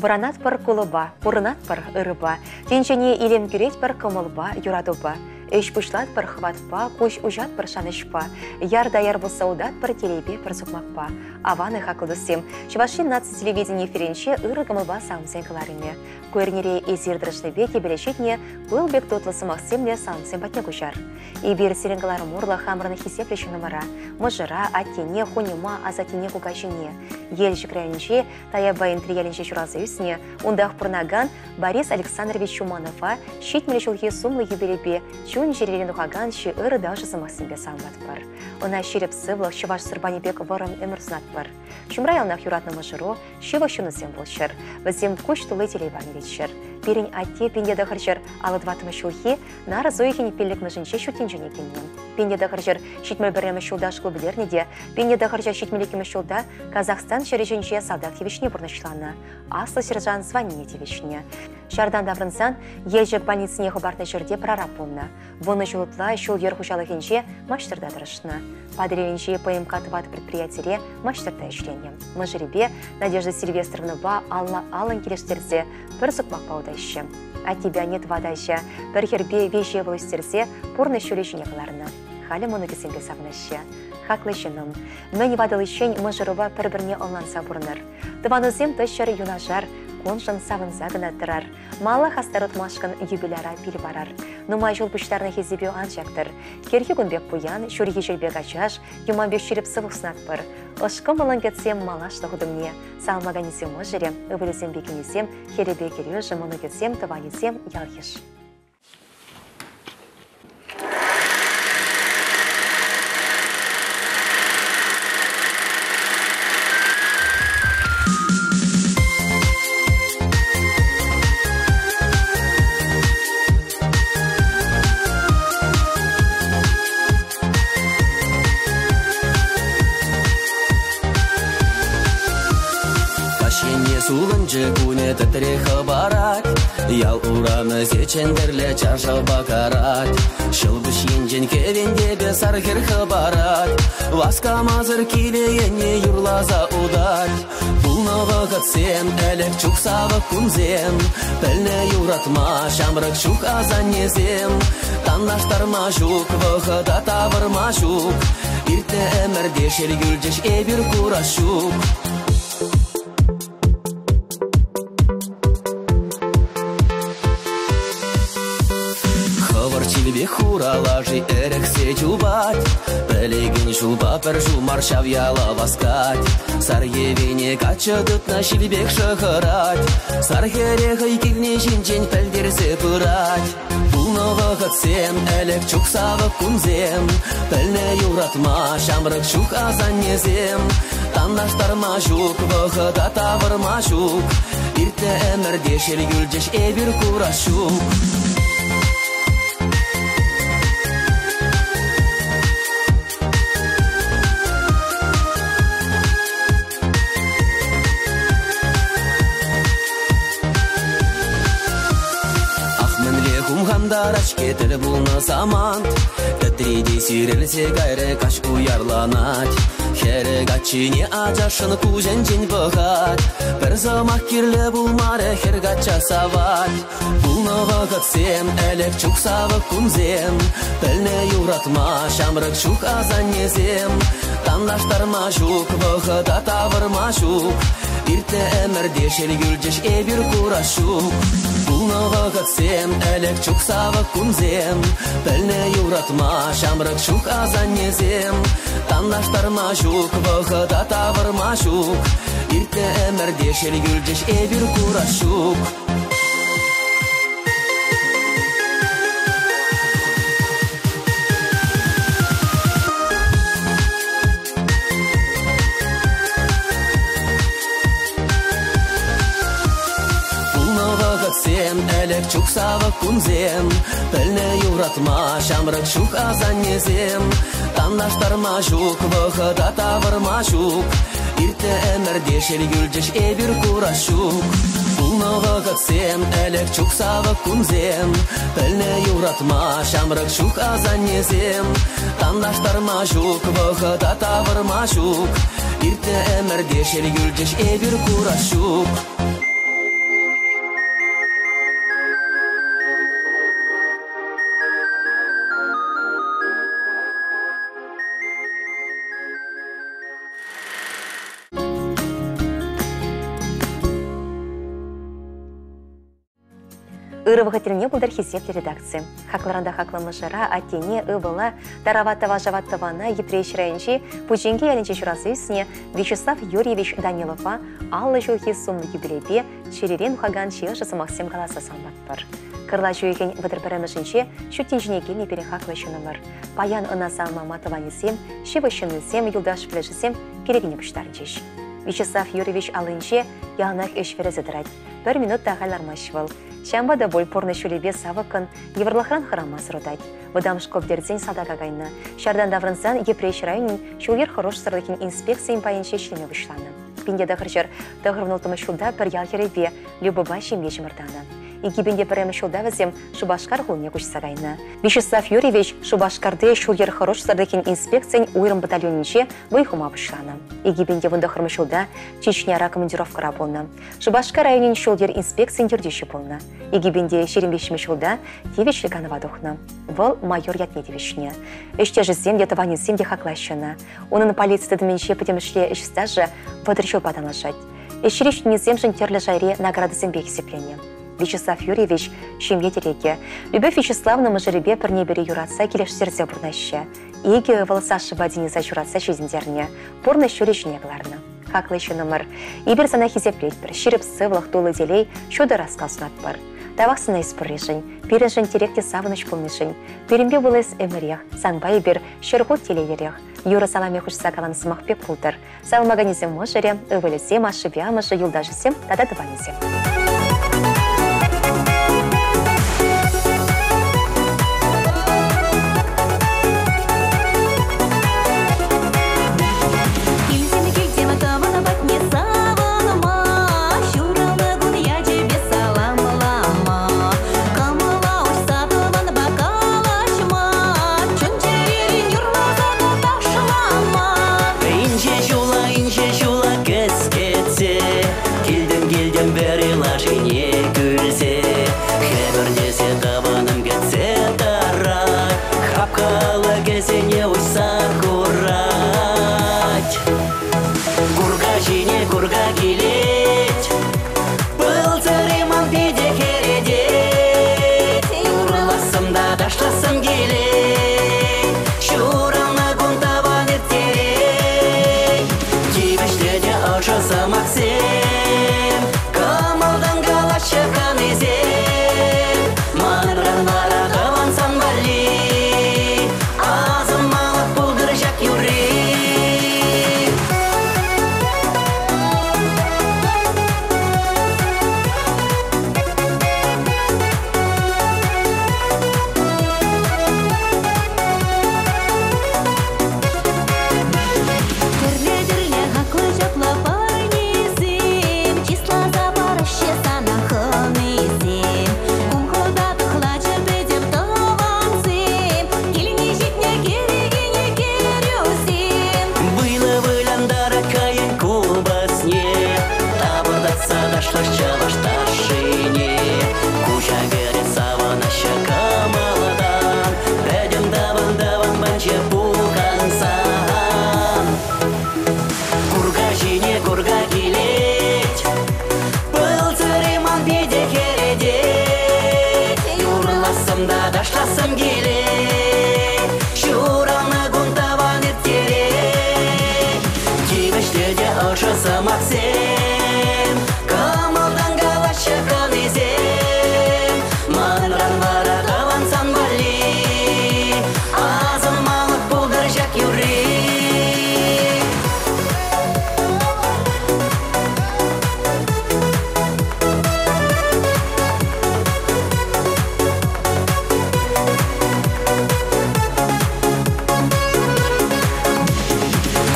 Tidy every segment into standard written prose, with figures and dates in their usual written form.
Вӑранатпӑр кулӑпа, пурӑнатпӑр ырӑпа, тӗнчене илем кӳретпӗр кӑмӑлпа, юратупа. Ӗҫ пуҫлатпӑр хӑватпа, куҫ уҫатпӑр шанӑҫпа, яр та яр пулса утатпӑр телейпе пӗр сукмакпа. Аван-и, хаклӑ туссем, Чӑваш Ен наци телевидени эфирӗнче ырӑ кӑмӑлпа саламсен кӑларӑмӗ. Ку эрнере эсир тӑрӑшнипе тӗпеле ҫитнӗ пыл пек тутлӑ сӑмахсемлӗ саламсем патне куҫар. Эпир сирӗн кӑларӑм урлӑ хамӑрӑн хисеплӗ ҫыннӑмӑра, мӑшӑра, аттене, хуньӑма, асаттене, кукаҫине, Елчӗк районӗнчи Таяпа Энтри ялӗнче ҫуралса ӳснӗ, унтах пурӑнакан Борис Александрович Чуманова 70 ҫулхи сумлӑ юбилейпе чун-чӗререн тухакан чи ырӑ та ӑшӑ сӑмахсемпе саламлатпӑр. Ӑна ҫирӗп сывлӑх, чӑваш сурпанӗ пек вӑрӑм ӗмӗр сунатпӑр. Ҫумра яланах юратнӑ мӑшӑру, ҫывӑх ҫыннусем пулччӑр. Вӗсем куҫ тулли телей парнелеччӗр. Пирӗн атте 1900 54 ҫулхи нарӑс уйӑхӗн пиллӗкмӗшӗнче ҫут тӗнчене килнӗ. 1971 ҫулта шкул пӗтернӗ те 1972 ҫулта Казахстан ҫӗрӗ ҫинче салтак тивӗҫне пурнӑҫланӑ, аслӑ сержант званине тивӗҫнӗ. Ҫартан таврӑнсан Елчӗк больницине хӑпартнӑ ҫӗрте прораб пулнӑ. Вунӑ ҫул ытла ҫул-йӗр хуҫалӑхӗнче маҫтӑрта тӑрӑшнӑ. Патӑрьелӗнчи ПМК-тӑват предприятире маҫтӑрта ӗҫленӗ. Мӑшӑрӗпе Надежда Сильвестровнӑпа алла-аллӑн килӗштерсе пӗр сукмакпа утаҫҫӗ. Аттепе анне тӑватаҫҫӗ, пӗр хӗрпе виҫӗ ывӑл ӳстерсе пурнӑҫ ҫулӗ ҫине кӑларнӑ. Халӗ мӑнукӗсемпе савӑнаҫҫӗ. Хаклӑ ҫыннӑм, мӗн ватӑличчен мӑшӑрупа пӗр-пӗрне ӑнланса пурӑнӑр. Тӑванусем тӑччӑр юнашар, куншӑн савӑнса кӑна тӑрар. Мала хастар утмашкӑн юбиляра пил парар. Нумай ҫул пуҫтарнӑ хисепӳ ан чактӑр. Кӗрхи кун пек пуян, ҫурхи ҫил пек ачаш, юман пек ҫирӗп сывлӑх сунатпӑр. Ӑш кӑмӑллӑн кӗтсем малашлӑх утӑмне. Саламлаканӗсем мӑшӑрӗ, ывӑлӗсемпе кинӗсем, хӗрӗпе кӗрӳшӗ, мӑнукӗсем, тӑванӗсем, ял-йыш. Каҫ енне сулӑнчӗ кунӗ тӗтре хӑпарать, Ял урамӗ чӗнтӗрлӗ чаршавпа карать. Ҫӑлкуҫ енчен кӗвентепе сар хӗр хӑпарать, Васкамасӑр киле енне юрласа утать. Пулнӑ вӑхӑтсем, ӗлӗк чух савӑк кунсем, Пӗлнӗ юратма ҫамрӑк чух асаннесем. Танлаштарма ҫук, вӑхӑта тавӑрма ҫук, Иртнӗ ӗмӗрте шел юлчӗҫ эпир курас ҫук. Хӑвӑрт ҫилпе хуралаши ӗрӗхсе чупать, Пӗлекен ҫулпа пӗр ҫул мар ҫав яла васкать. Сар йӗвене каччӑ тытнӑ ҫил пек шӑхӑрать, Сар хӗре хӑй килни ҫинчен пӗлтерсе пырать. Пулнӑ вӑхӑтсем, ӗлӗк чух савӑк кунсем, Пӗлнӗ юратма ҫамрӑк чух асаннесем. Танлаштарма ҫук, вӑхӑта тавӑрма ҫук, Иртнӗ ӗмӗрте шел юлчӗҫ эпир курас ҫук. Ах, мӗнле хумхантарать-ҫке тӗл пулнӑ самант. Тӗтри те сирӗлсе кайрӗ, каҫ уярланать. Хӗрӗ каччине ачашшӑн куҫӗнчен пӑхать. Пӗр сӑмах кирлӗ пулмарӗ, хӗр качча савать. Пулнӑ вӑхӑтсем, ӗлӗк чух савӑк кунсем, Пӗлнӗ юратма ҫамрӑк чух асаннесем. Танлаштарма ҫук, вӑхӑта тавӑрма ҫук, Иртнӗ ӗмӗрте шел юлчӗҫ эпир курас ҫук. Пулнӑ вӑхӑтсем, ӗлӗк чух савӑк кунсем, Пӗлнӗ юратма ҫамрӑк чух асаннесем. Танлаштарма ҫук, вӑхӑта тавӑрма ҫук, Иртнӗ ӗмӗрте шел юлчӗҫ эпир курас ҫук. Пулнӑ вӑхӑтсем, ӗлӗк чух савӑк кунсем, Пӗлнӗ юратма ҫамрӑк чух асаннесем. Танлаштарма ҫук, вӑхӑта тавӑрма ҫук, Иртнӗ ӗмӗрте шел юлчӗҫ эпир курас ҫук. Пулнӑ вӑхӑтсем, ӗлӗк чух савӑк кунсем, Пӗлнӗ юратма ҫамрӑк чух асаннесем. Танлаштарма ҫук, вӑхӑта тавӑрма ҫук, Иртнӗ ӗмӗрте шел юлчӗҫ эпир курас ҫук. Ырӑ вӑхӑт тӗлне пултӑр хисеплӗ редакци. Хаклӑран та хаклӑ мӑшӑра, аттене, ывӑла, тарават вашават тӑвана Йӗпреҫ районӗнчи Пучинке ялӗнче ҫуралса ӳснӗ Вячеслав Юрьевич Данилова 50 ҫулхи сумлӑ юбилейпе чӗререн тухакан чи ӑшӑ сӑмахсем каласа саламлатпӑр. Кӑрлач уйӑхӗн 31-мӗшӗнче ҫут тӗнчене килнӗ пирӗн хаклӑ ҫыннӑмӑр. Паян ӑна саламлама тӑванӗсем, ҫывӑх ҫыннисем, юлташ-пӗлӗшӗсем кӗрекене пуҫтарчӗҫ. Вячеслав Юрьевич аллинче яланах ӗҫ вӗресе тӑрать. Пӗр минут та ахаль лармасть вӑл. Ҫавӑнпа та пуль пурнӑҫ ҫулӗпе савӑккӑн, йывӑрлӑхран хӑрамасӑр утать. Вӑтам шкул пӗтерсен салтака кайнӑ. Ҫартан таврӑнсан Йӗпреҫ районӗн ҫул-йӗр хӑрушсӑрлӑхӗн инспекцийӗн пайӗнче ӗҫлеме пуҫланӑ. 1996 ҫулта пӗр ял хӗрӗпе Любӑпа ҫемье чӑмӑртанӑ. 2001 ҫулта вӗсем Шупашкар хулине куҫса кайнӑ. Вячеслав Юрьевич Шупашкарти ҫул-йӗр хӑрушсӑрлӑхӗн инспекцийӗн уйрӑм батальонӗнче вӑй хума пуҫланӑ. 2019 ҫулта Чечняра командировкӑра пулнӑ. Шупашкар районӗн ҫул-йӗр инспекцийӗн ертӳҫи пулнӑ. 2023 ҫулта тивӗҫлӗ канӑва тухнӑ. Вӑл майор ятне тивӗҫнӗ. Ӗҫтешӗсем те, тӑванӗсем те хаклаҫҫӗ ӑна. Унӑн полици тытӑмӗнче пӗтӗмӗшле ӗҫ стажӗ 30 ҫулпа танлашать. Ӗҫри ҫитӗнӳсемшӗн тӗрлӗ шайри наградӑсемпе хисепленӗ. Вячеслав Юрьевич ҫемье тӗрекӗ. Любовь Вячеславовна мӑшӑрӗпе пӗрне-пӗри юратса килӗштерсе пурӑнаҫҫӗ. Икӗ ывӑл Сашӑпа Дениса ҫуратса ҫитӗнтернӗ, пурнӑҫ ҫулӗ ҫине кӑларнӑ. Хаклӑ ҫыннӑмӑр, эпир сана хисеплетпӗр, ҫирӗп сывлӑх, тулӑ телей, ҫутӑ раскал сунатпӑр. Тавах сана эс пурришӗн, пирӗншӗн тӗрек те савӑнӑҫ пулнишӗн. Пирӗнпе пул эс ӗмӗрех, санпа эпир ҫӗр хут телейлӗрех. Юрӑ саламӗ хушса каланӑ сӑмах пек пултӑр. Саламлаканӗсем мӑшӑрӗ, ывӑлӗсем, ашшӗпе амӑшӗ, юлташӗсем тата тӑванӗсем. Килсем, килсем тӑван патне савӑнма, ҫуралнӑ кун ячӗпе саламлама, кӑмӑла уҫса тӑванпа калаҫма, чун-чӗререн юрласа та ташлама. Инҫе ҫула, инҫе ҫула кӗскетсе, килтӗм, килтӗм вӗри лашине кӳлсе, хӗпӗртесе тӑванӑм кӗтсе тӑрать, хапха алӑкӗсене уҫса хурать. Курка ҫине курка килет, пыл сӑри ман пите хӗретет, юрлассӑм та ташлассӑм килет, ҫуралнӑ кун тӑван ирттерет. Тивӗҫлӗ те ӑшӑ сӑмахсем, кӑмӑлтан калаҫҫӗ хӑнисем, манран вара тӑван сан валли асӑнмалӑх пултӑр ҫак юрри. Тӗрлӗ-тӗрлӗ хаклӑ чаплӑ парнесем, чысласа параҫҫӗ сана хӑнисем. Кум-хӑта тӑхлачӑ пӗтӗм тӑвансем, килне ҫитнӗ кӗрекене кӗрӳсем. Вылӑ вылянтарать хӑйӗн купӑсне, тапӑртатса ташлать чӑваш ташшине. Куҫа кӗрет савӑнаҫҫӗ кӑмӑлтан, пӗтӗм тӑван-тӑван панче пухӑнсан. Курка ҫине курка килет, пыл сӑри ман пите хӗретет, юрлассӑм та ташлассӑм килет, ҫуралнӑ кун тӑван ирттерет. Тивӗҫлӗ те ӑшӑ сӑмахсем, кӑмӑлтан калаҫҫӗ хӑнисем, манран вара тӑван сан валли асӑнмалӑх пултӑр ҫак юрри.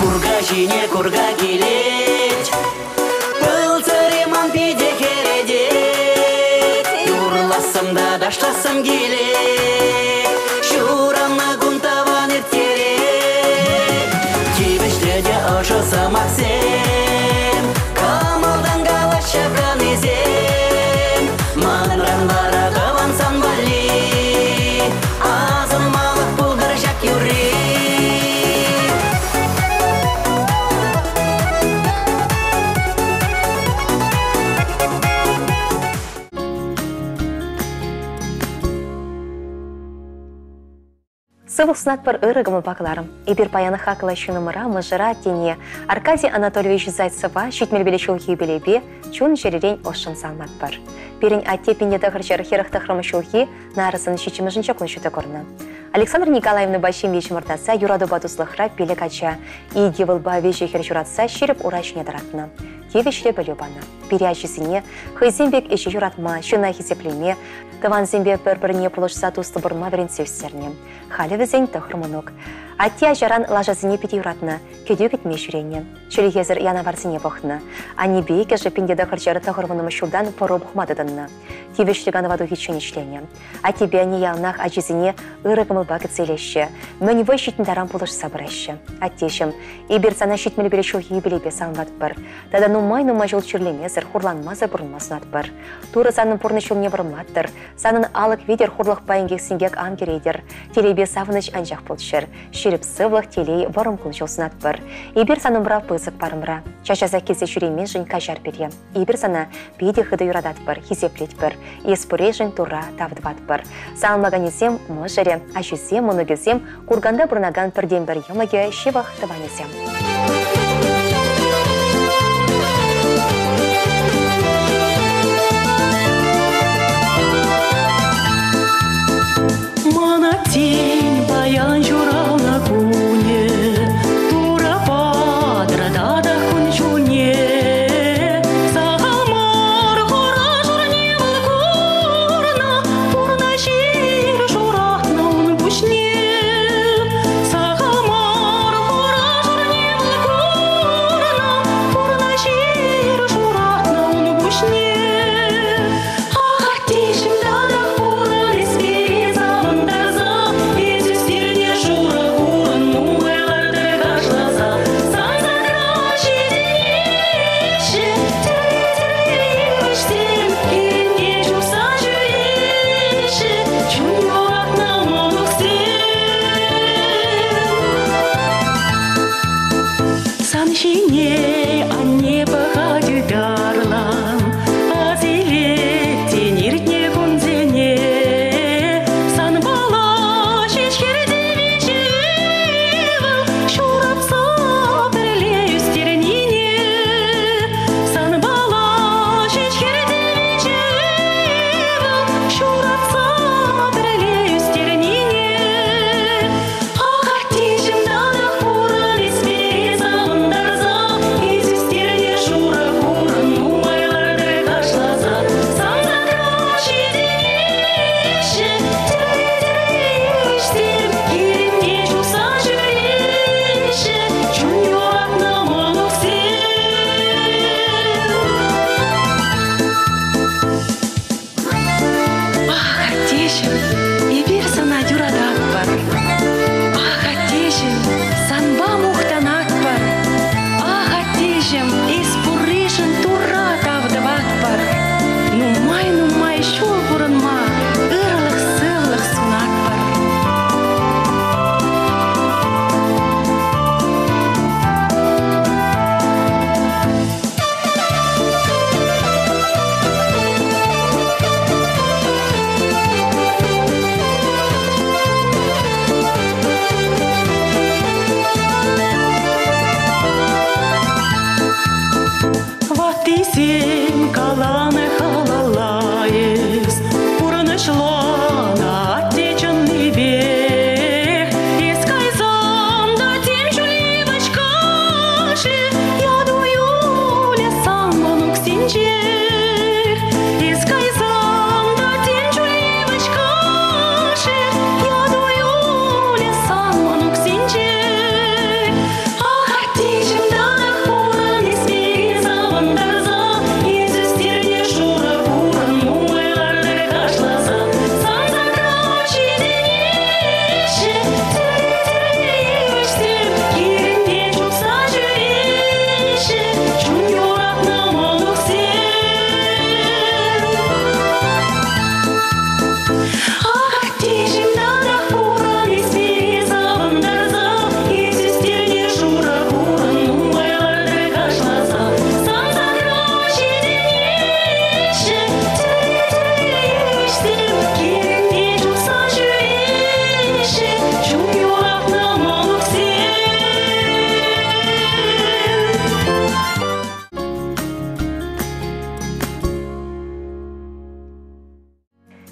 Курка ҫине курка килет, пыл сӑри ман пите хӗретет, юрлассӑм та ташлассӑм килет, ҫуралнӑ кун тӑван ирттерет. Тивӗҫлӗ те ӑшӑ сӑмахсем, кӑмӑлтан калаҫҫӗ хӑнисем, манран вара тӑван сан валли асӑнмалӑх пултӑр ҫак юрри. Сывлӑх сунатпӑр ырӑ кӑмӑлпа кӑларӑм. Эпир паян хаклӑ ҫыннӑмӑра, мӑшӑра, тение Аркадий Анатольевич Зайцева 75 ҫулхи юбилейпе чун-чӗререн ӑшшӑн саламлатпӑр. Пирӗн атте 1949 ҫулхи нарӑсӑн ҫиччӗмӗшӗнче кун ҫути курнӑ. Александра Николаевнӑпа ҫемье чӑмӑртаса юратупа туслӑхра пилӗк ача, икӗ ывӑлпа виҫӗ хӗр ҫуратса ҫирӗп ура ҫине тӑратнӑ. Тивӗҫлӗ пӗлӳ панӑ. Пире ачисене хӑйсем пек ӗҫе юратма, ҫынна хисеплеме, тӑвансемпе пӗр-пӗрне пулӑшса туслӑ пурӑнма вӗрентсе ӳстернӗ. Халӗ вӗсен тӑхӑр мӑнук. Атте ачаран лашасене питӗ юратнӑ, кӗтӳ кӗтме ҫӳренӗ. Чӗлхесӗр янаварсене пӑхнӑ. Аннепе иккӗшӗ 1990 ҫултан пӑру пӑхма тытӑннӑ. Тивӗҫлӗ канӑва тухиччен ӗҫленӗ. Аттепе анне яланах ачисене ырӑ кӑмӑлпа кӗтсе илеҫҫӗ, мӗн вӑй ҫитнӗ таран пулӑшса пыраҫҫӗ. Аттеҫӗм, эпир сана 71 ҫулхи юбилейпе саламлатпӑр. Тата нумай-нумай ҫул чирлемесӗр, хурланмасӑр пурӑнма сунатпӑр. Турӑ санӑн пурнӑҫ ҫулне вӑрӑмлаттӑр, санӑн алӑк витӗр хурлӑхпа инкек-синкек ан кӗретӗр, телейпе савӑнӑҫ анчах пулччӑр. Ҫирӗп сывлӑх, телей, вӑрӑм кун-ҫул сунатпӑр. Эпир сан умра пысӑк парӑмра. Час-часах килсе ҫӳременшӗн каҫар пире. Эпир сана питӗ хытӑ юрататпӑр, хисеплетпӗр. Эс пуриншӗн Турра тав тӑватпӑр. Саламлаканӗсем мӑшӑрӗ, ачисем, мӑнукӗсем, Курганта пурӑнакан пӗртен-пӗр йӑмӑкӗ, ҫывӑх тӑванӗсем. Мана тин паян ҫуралнӑ кунӗ Турӑ патӑр татах кун-ҫулне. Сахал мар хура-шурне вӑл курнӑ, пурнӑҫ ир шуратнӑ ун пуҫне. Сахал мар хура-шурне вӑл курнӑ.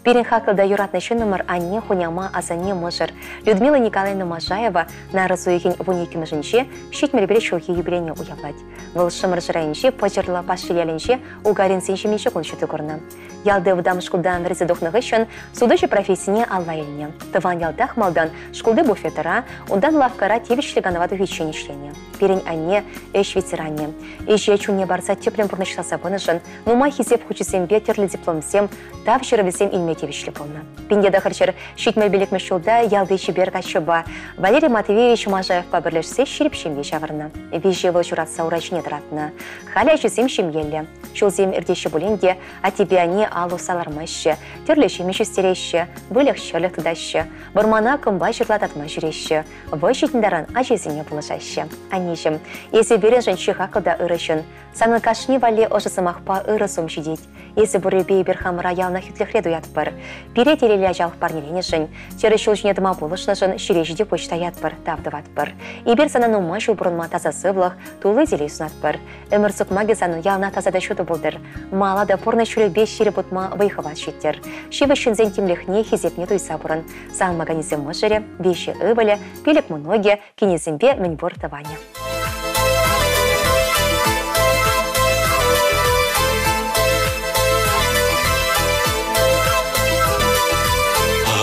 Пирӗн хаклӑ та юратнӑ ҫыннӑмӑр анне, хуняма, асанне, мӑшӑр Людмила Николаевна Можаева нарӑс уйӑхӗн 12-мӗшӗнче 71 ҫулхи юбилейне уявлать. Вӑл Шӑмӑршӑ районӗнчи Пӑчӑрлӑ Пашьел ялӗнче Угаринсен ҫемйинче кун ҫути курнӑ. Ялти вӑтам шкултан вӗресе тухнӑ хыҫҫӑн сутуҫӑ профессине алла илнӗ. Тӑван ялтах малтан шкулти буфетра, унтан лавккара тивӗҫлӗ канӑва тухиччен ӗҫленӗ. Пирӗн анне ӗҫ ветеранӗ. Ӗҫе чунне парса тӗплӗн пурнӑҫласа пынӑшӑн нумай хисеп хучӗсемпе тӗрлӗ дипломсем, тав ҫырӑвӗсем илме тивӗҫлӗ пулнӑ. 1975 ҫулта ялти чипер каччӑпа Валерий Матвеевич Можаевпа пӗрлешсе ҫирӗп ҫемье ҫавӑрнӑ. Виҫӗ ывӑл ҫуратса ура ҫине тӑратнӑ. Халӗ ачисем ҫемьеллӗ. Ҫулсем иртеҫҫӗ пулин те аттепе анне ал усса лармаҫҫӗ, тӗрлӗ ҫимӗҫ ӳстереҫҫӗ, выльӑх-чӗрлӗх тытаҫҫӗ, вӑрмана кӑмпа-ҫырла татма ҫӳреҫҫӗ, вӑй ҫитнӗ таран ачисене пулӑшаҫҫӗ. Аннеҫӗм, эсӗ пирӗншӗн чи хаклӑ та ырӑ ҫын. Санӑн кашни валли ӑшӑ сӑмахпа ырӑ сум ҫитет. Эсӗ пуррипе эпир хамӑра яланах хӳтлӗхре туятпӑр. Пире телейлӗ ачалӑх парнеленӗшӗн, чӗрӗ ҫул ҫине тӑма пулӑшнӑшӑн ҫӗре ҫити пуҫ таятпӑр, тав тӑватпӑр. Эпир сана нумай ҫул пурӑнма таса сывлӑх, тулли телей сунатпӑр. Ӗмӗр сукмакӗ санӑн яланах таса та ҫутӑ пултӑр. Мала та пурнӑҫ ҫулӗпе ҫирӗп утма вӑй-хӑват ҫиттӗр. Ҫывӑх ҫынсен тимлӗхне, хисепне туйса пурӑн. Сан мӑканӗсем мӑшӑрӗ, виҫӗ ывӑлӗ, пилӗк мӑнукӗ, кинӗсемпе мӗнпур тӑванӗ.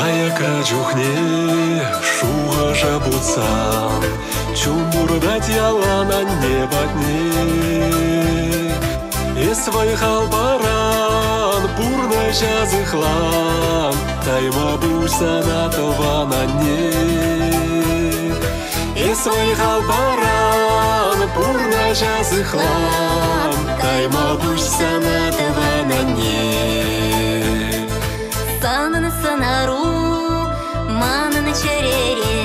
Аякра чухне шухӑша путсан чун туртать ялан анне патне. Эс вӑй-хал паран, пурнӑҫа сыхлан, тайма пуҫ сана тӑван анне. Эс вӑй-хал паран, пурнӑҫа сыхлан, тайма пуҫ сана тӑван анне. Санӑн сӑнару манӑн чӗрере,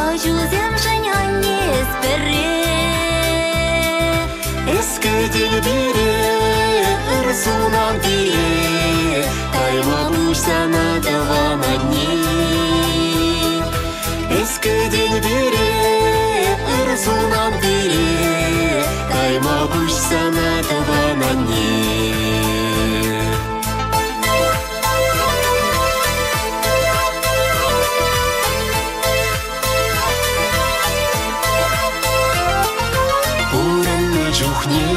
ачусемшӗн анне эс пӗрре. Эс кӗтен пире, ыр сунан пире, тайма пуҫ сана тӑван анне. Эс кӗтен пире, ыр сунан пире, тайма пуҫ сана тӑван анне. Пурӑннӑ чухне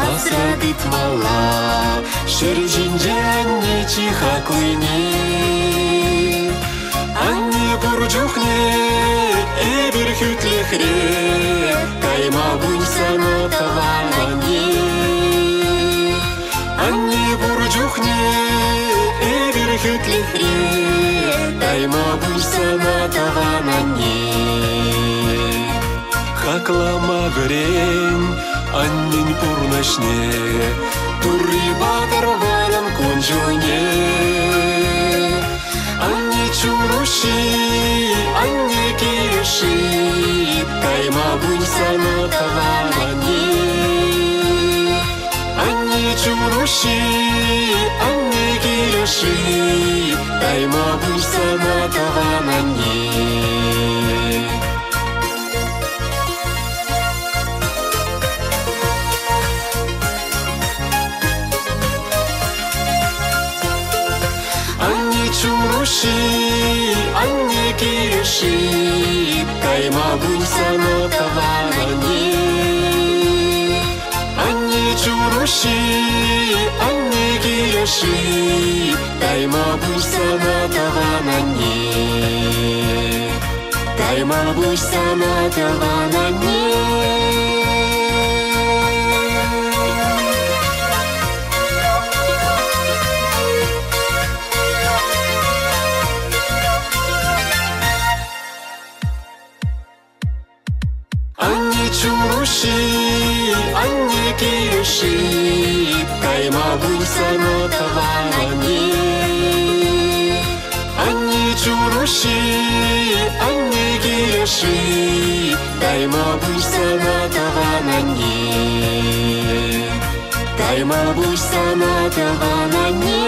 асра тытмалла ҫӗр ҫинче анне чи хаклине. Анне пур чухне эпир хӳтлӗхре, тайма пуҫ сана тӑван анне. Анне пур чухне эпир хӳтлӗхре, тайма пуҫ сана тӑван анне. Хаклама вӗрен аннен пурнӑҫне, Турри патӑр вӑрӑм кун-ҫулне. Анне чун-уҫҫи, анне килӗши, тайма пуҫ сана тӑван анне. Анне чун-уҫҫи, анне килӗши, тайма пуҫ сана тӑван анне. Анне чун-уҫҫи, анне килӗши, тайма пуҫ сана тӑван анне. Анне чун-уҫҫи, анне килӗши, тайма пуҫ сана тӑван анне. Тайма пуҫ сана тӑван анне. Анне чун-уҫҫи, анне килӗши, тайма пуҫ сана тӑван анне. Анне чун-уҫҫи, анне килӗши, тайма пуҫ сана тӑван анне. Тайма пуҫ сана тӑван анне.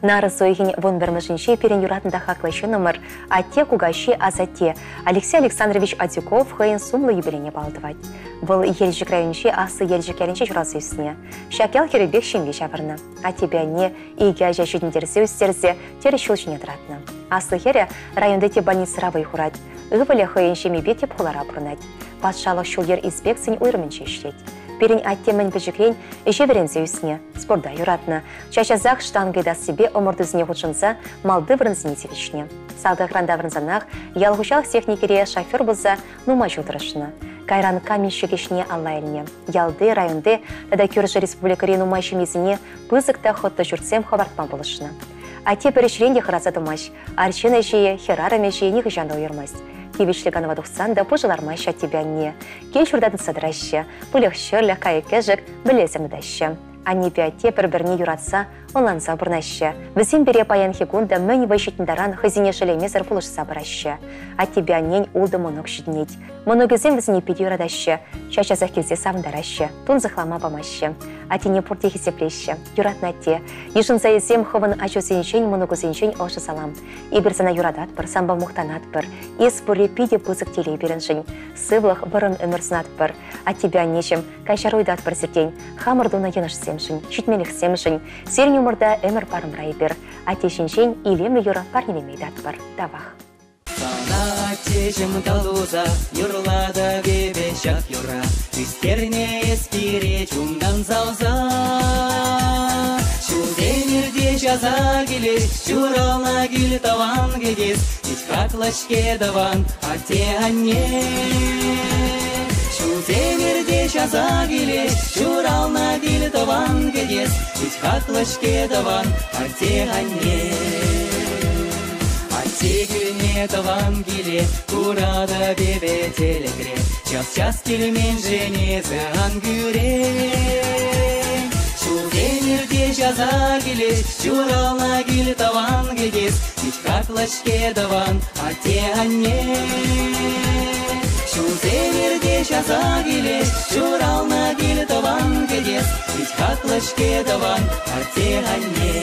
Нарӑс уйӑхӗн 11-мӗшӗнче пирӗн юратнӑ та хаклӑ ҫыннӑмӑр, атте, кукаҫи, асатте Алексей Александрович Адюков хӑйӗн сумлӑ юбилейне паллӑ тӑвать. Вӑл Елчӗк районӗнчи Аслӑ Елчӗк ялӗнче ҫуралса ӳснӗ. Ҫак ял хӗрӗпех ҫемье ҫавӑрнӑ. Аттепе анне икӗ ача ҫитӗнтерсе ӳстерсе тӗрӗс ҫул ҫине тӑратнӑ. Аслӑ хӗрӗ районти тӗп больницӑра вӑй хурать. Ывӑлӗ хӑйӗн ҫемйипе тӗп хулара пурӑнать. Патшалӑх ҫул-йӗр инспекцийӗн уйрӑмӗнче ӗҫлет. Пирӗн атте мӗн пӗчӗкрен ӗҫе вӗренсе ӳснӗ, спорта юратнӑ. Час-часах штанга йӑтассипе ӑмӑртусене хутшӑнса малти вырӑнсене тивӗҫнӗ. Салтакран таврӑнсанах ял хуҫалӑх техникире шофер пулса нумай ҫул тӑрӑшнӑ. Кайран каменщик ӗҫне алла илнӗ. Ялти, районти тата кӳршӗ республикӑри нумай ҫемьесене пысӑк та хӑтлӑ ҫуртсем хӑпартма пулӑшнӑ. Атте пӗр ӗҫрен те хӑраса тӑмасть. Арҫын ӗҫӗ, хӗрарӑм ӗҫӗ нихӑҫан та уйӑрмасть. Тивӗҫлӗ канӑва тухсан та пушӑ лармасть аттепе анне. Кил-ҫурта тытса тӑраҫҫӗ, выльӑх-чӗрлӗх, кайӑк-кӗшӗк, вӗллесем тытаҫҫӗ. Аннепе атте пӗр-пӗрне юратса, ӑнланса пурӑнаҫҫӗ. Вӗсем пире паянхи кун та мӗн вӑй ҫитнӗ таран хӑйсене шеллемесӗр пулӑшса пыраҫҫӗ. Аттепе аннен ултӑ мӑнук ҫитӗнет. Мӑнукӗсем вӗсене питӗ юратаҫҫӗ, час-часах килсе савӑнтараҫҫӗ, тунсӑхлама памаҫҫӗ. Аттене пурте хисеплеҫҫӗ. Юратнӑ атте, йышӑнса илсем хӑвӑн ачусенчен, мӑнукусенчен ӑшӑ салам. Эпир сана юрататпӑр, санпа мухтанатпӑр. Эс пурри питӗ пысӑк телей пирӗншӗн. Сывлӑх, вӑрӑм ӗмӗр сунатпӑр. Аттепе аннеҫӗм, каҫару ыйтатпӑр сиртен. Хамӑр тунӑ йӑнӑшсемшӗн, ҫитменлӗхсемшӗн. Сирӗн умӑрта ӗмӗр парӑмра эпир. Атте ҫинчен илемлӗ юрӑ парнелеме ыйтатпӑр. Тавах. Сана аттеҫӗм калуса юрлатӑп эпӗ ҫак юрра. Ӳстернӗ эс пире чунтан савса. Ҫулсем иртеҫ аса килеҫ, ҫуралнӑ кил тӑван кӗтес. Пит хаклӑ-ҫке тӑван атте-анне. Ҫулсем иртеҫ аса килеҫ, ҫуралнӑ кил тӑван кӗтес. Пит хаклӑ-ҫке тӑван атте-анне. Атте килне тӑван киле куратӑп эпӗ тӗлӗкре. Час-час килменшӗн эсӗ ан кӳрен. Ҫулсем иртеҫ аса килеҫ, ҫуралнӑ кил тӑван кӗтес. Пит хаклӑ-ҫке тӑван атте-анне. Ҫулсем иртеҫ аса килеҫ, ҫуралнӑ кил тӑван кӗтес. Пит хаклӑ-ҫке тӑван атте-анне.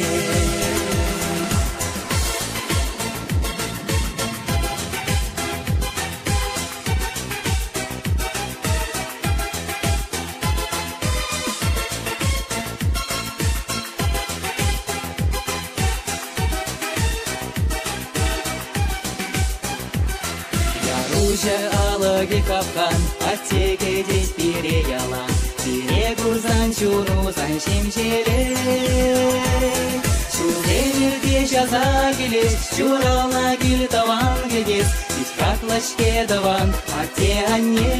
Яруҫӑ алӑкӗ капкан, атте кӗтет пире ялан. Пире курсан чуну сан ҫемҫелет. Ҫулсем иртеҫ аса килеҫ, ҫуралнӑ кил тӑван кӗтес. Пит хаклӑ-ҫке тӑван атте-анне.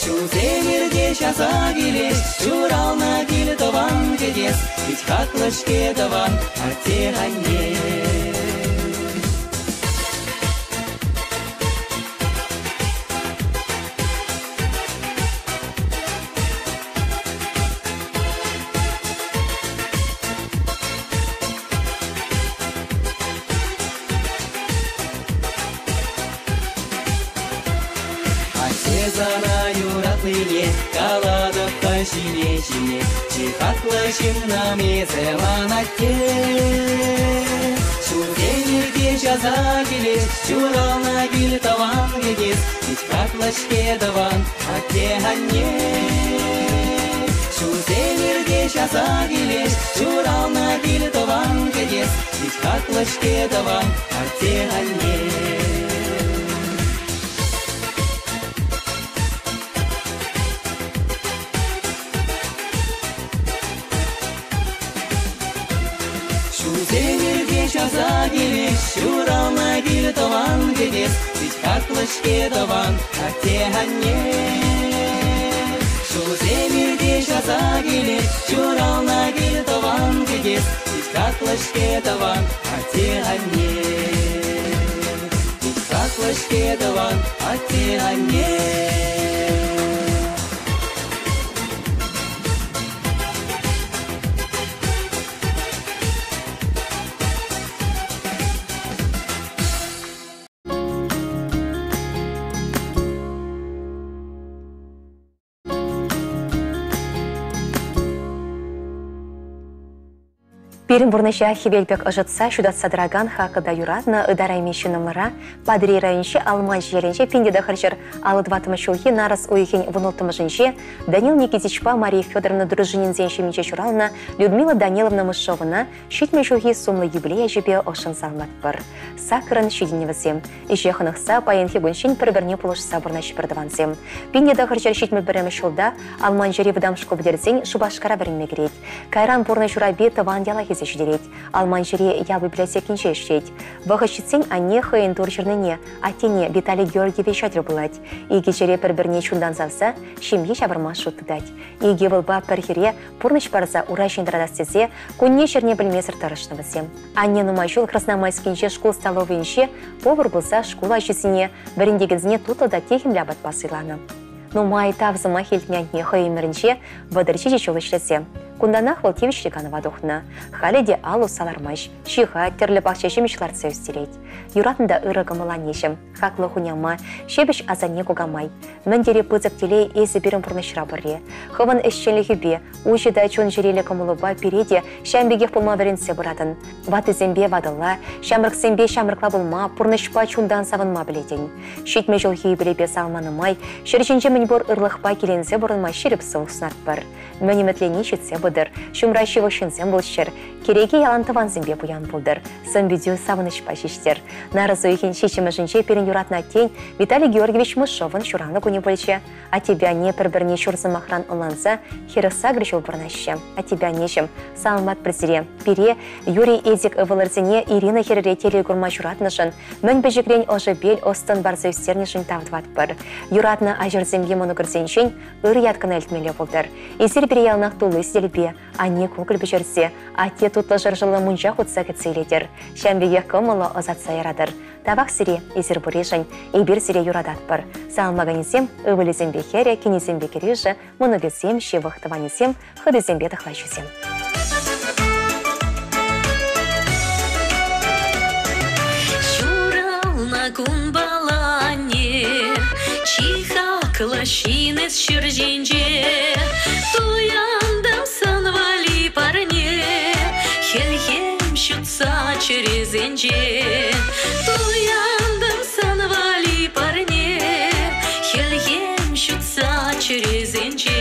Ҫулсем иртеҫ аса килеҫ, ҫуралнӑ кил тӑван кӗтес. Пит хаклӑ-ҫке тӑван атте-анне. Атте сана юратнине калатӑп та ҫине-ҫине. Чи хаклӑ ҫыннӑм эсӗ ман атте. Ҫулсем иртеҫ аса килеҫ, ҫуралнӑ кил тӑван кӗтес. Пит хаклӑ-ҫке тӑван атте-анне. Ҫулсем иртеҫ аса килеҫ, ҫуралнӑ кил тӑван кӗтес. Пит хаклӑ-ҫке тӑван атте-анне. Ҫулсем иртеҫ аса килеҫ, ҫуралнӑ кил тӑван кӗтес. Пит хаклӑ-ҫке тӑван атте-анне. Ҫулсем иртеҫ аса килеҫ, ҫуралнӑ кил тӑван кӗтес. Пит хаклӑ-ҫке тӑван атте-анне. Пит хаклӑ-ҫке тӑван атте-анне. Пирӗн пурнӑҫа хӗвел пек ӑшӑтса ҫутатса тӑракан хаклӑ та юратнӑ ытарайми ҫыннӑмӑра Патӑрьел районӗнчи Алманч ялӗнче 1954 ҫулхи нарӑс уйӑхӗн 16-мӗшӗнче Данил Никитичпа Мария Федоровна Дружининсен ҫемйинче ҫуралнӑ Людмила Даниловна Мышовӑна 70 ҫулхи сумлӑ юбилей ячӗпе ӑшшӑн саламлатпӑр. Саккӑрӑн ҫитӗнӗвӗсем. Ӗҫе хӑнӑхса паянхи кунччен пӗр-пӗрне пулӑшса пурӑнаҫҫӗ пӗртӑвансем. 1971 ҫулта Алманчӑри вӑтам шкул пӗтерсен Шупашкара вӗренме кӗрет. Кайран пурнӑҫ урапи тӑван яла килсе ҫитерет. Алманчӑри ял библиотекинче ӗҫлет. Вӑхӑт ҫитсен анне хӑйӗн тур ҫырнине, аттене Виталий Георгиевича тӗл пулать. Икӗ чӗре пӗр-пӗрне чунтан савса ҫемье ҫавӑрма шут тытать. Икӗ ывӑлпа пӗр хӗре пурнӑҫ парса ура ҫине тӑратас тесе кунне-ҫӗрне пӗлмесӗр тӑрӑшнӑ вӗсем. Анне нумай ҫул Красномайскинче шкул столовӑйӗнче повар пулса шкул ачисене, вӗрентекенсене тутлӑ та техӗмлӗ апатпа сӑйланӑ. Нумай тав сӑмах илтнӗ анне хӑй ӗмӗрӗнче 37 ҫул ӗҫлесе. Кунтанах вӑл тивӗҫлӗ канӑва тухнӑ. Халӗ те ал усса лармасть, ҫыхать, тӗрлӗ пахча ҫимӗҫ лартса ӳстерет. Юратнӑ та ырӑ кӑмӑл аннеҫӗм, хаклӑ хуняма, ҫепӗҫ асанне кукамай. Мӗн тери пысӑк телей эсӗ пирӗн пурнӑҫра пӗрре. Хӑвӑн ӗҫченлӗхӳпе, уҫӑ та чун-чӗреллӗ кӑмӑлупа пире те ҫавӑн пекех пулма вӗрентсе пыратӑн. Ваттисемпе ватӑлла, ҫамрӑксемпе ҫамрӑкла пулма, пурнӑҫпа чунтан савӑнма пӗлетӗн. Ҫитмӗл ҫулхи юбилейпе савӑнма нумай, ҫӗр ҫинче мӗнпур ырлӑхпа киленсе пурӑнма ҫирӗп сывлӑх сунатпӑр. Мӗн ӗмӗтленни ҫитсе пытӑр, ҫумра ҫывӑх ҫынсем пулччӑр, кӗреке ялан тӑвансемпе пуян пултӑр, сӑн-питӳ савӑнӑҫпа ҫиҫтӗр. Нарӑс уйӑхӗн ҫиччӗмӗшӗнче пирӗн юратнӑ аттен Виталий Георгиевич Мышовӑн ҫуралнӑ кунӗ пулчӗ. Аттепе анне пӗр-пӗрне ҫур сӑмахран ӑнланса 48 ҫул пурӑнаҫҫӗ. Аттепе аннеҫӗм, саламлатпӑр сире. Пире, Юрий Эдик ывӑлӑрсене Ирина хӗрӗре телей курма ҫуратнӑшӑн, мӗн пӗчӗкрен ӑшӑ пел ӑс-тӑн парса ӳстернӗшӗн тав тӑватпӑр. Юратнӑ аҫӑрсемпе мӑнукӑрсенчен ыр ят кӑна илтмелле пултӑр. Эсир пире яланах тулли сӗтелпе, анне кукӑль пӗҫерсе, атте тутлӑ шӑршӑллӑ мунча хутса кӗтсе илетӗр. Ҫавӑн пекех кӑмӑллӑ ӑсатса яратӑр. Тавах сире, эсир пурришӗн, эпир сире юрататпӑр. Саламлаканӗсем, ывӑлӗсемпе хӗрӗ, кинӗсемпе кӗрӳшӗ, мӑнукӗсем, ҫывӑх тӑванӗсем, хӑтисемпе тӑхлачусем. Ҫуралнӑ кунпала анне, чи хаклӑ ҫын эс ҫӗр ҫинче. Туянтӑм сан валли парне, хӗлхем ҫутса чӗресенче. Туянтӑм сан валли парне, хӗлхем ҫутса чӗресенче.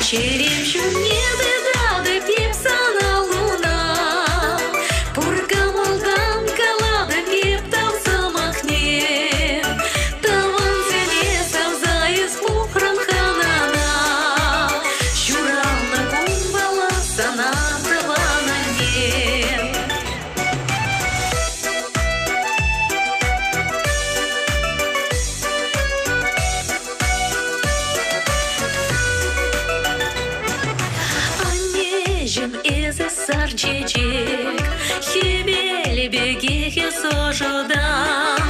Чӗрем ҫумне тытатӑп эп сана луна, пур кӑмӑлтан калатӑп эп тав сӑмахне. Тӑвансене савса эс пухрӑн хӑнана, ҫуралнӑ кунпала сана тӑван анне. Аннеҫӗм, эсӗ сар чечек, хӗвел пекех эс ӑшӑтан.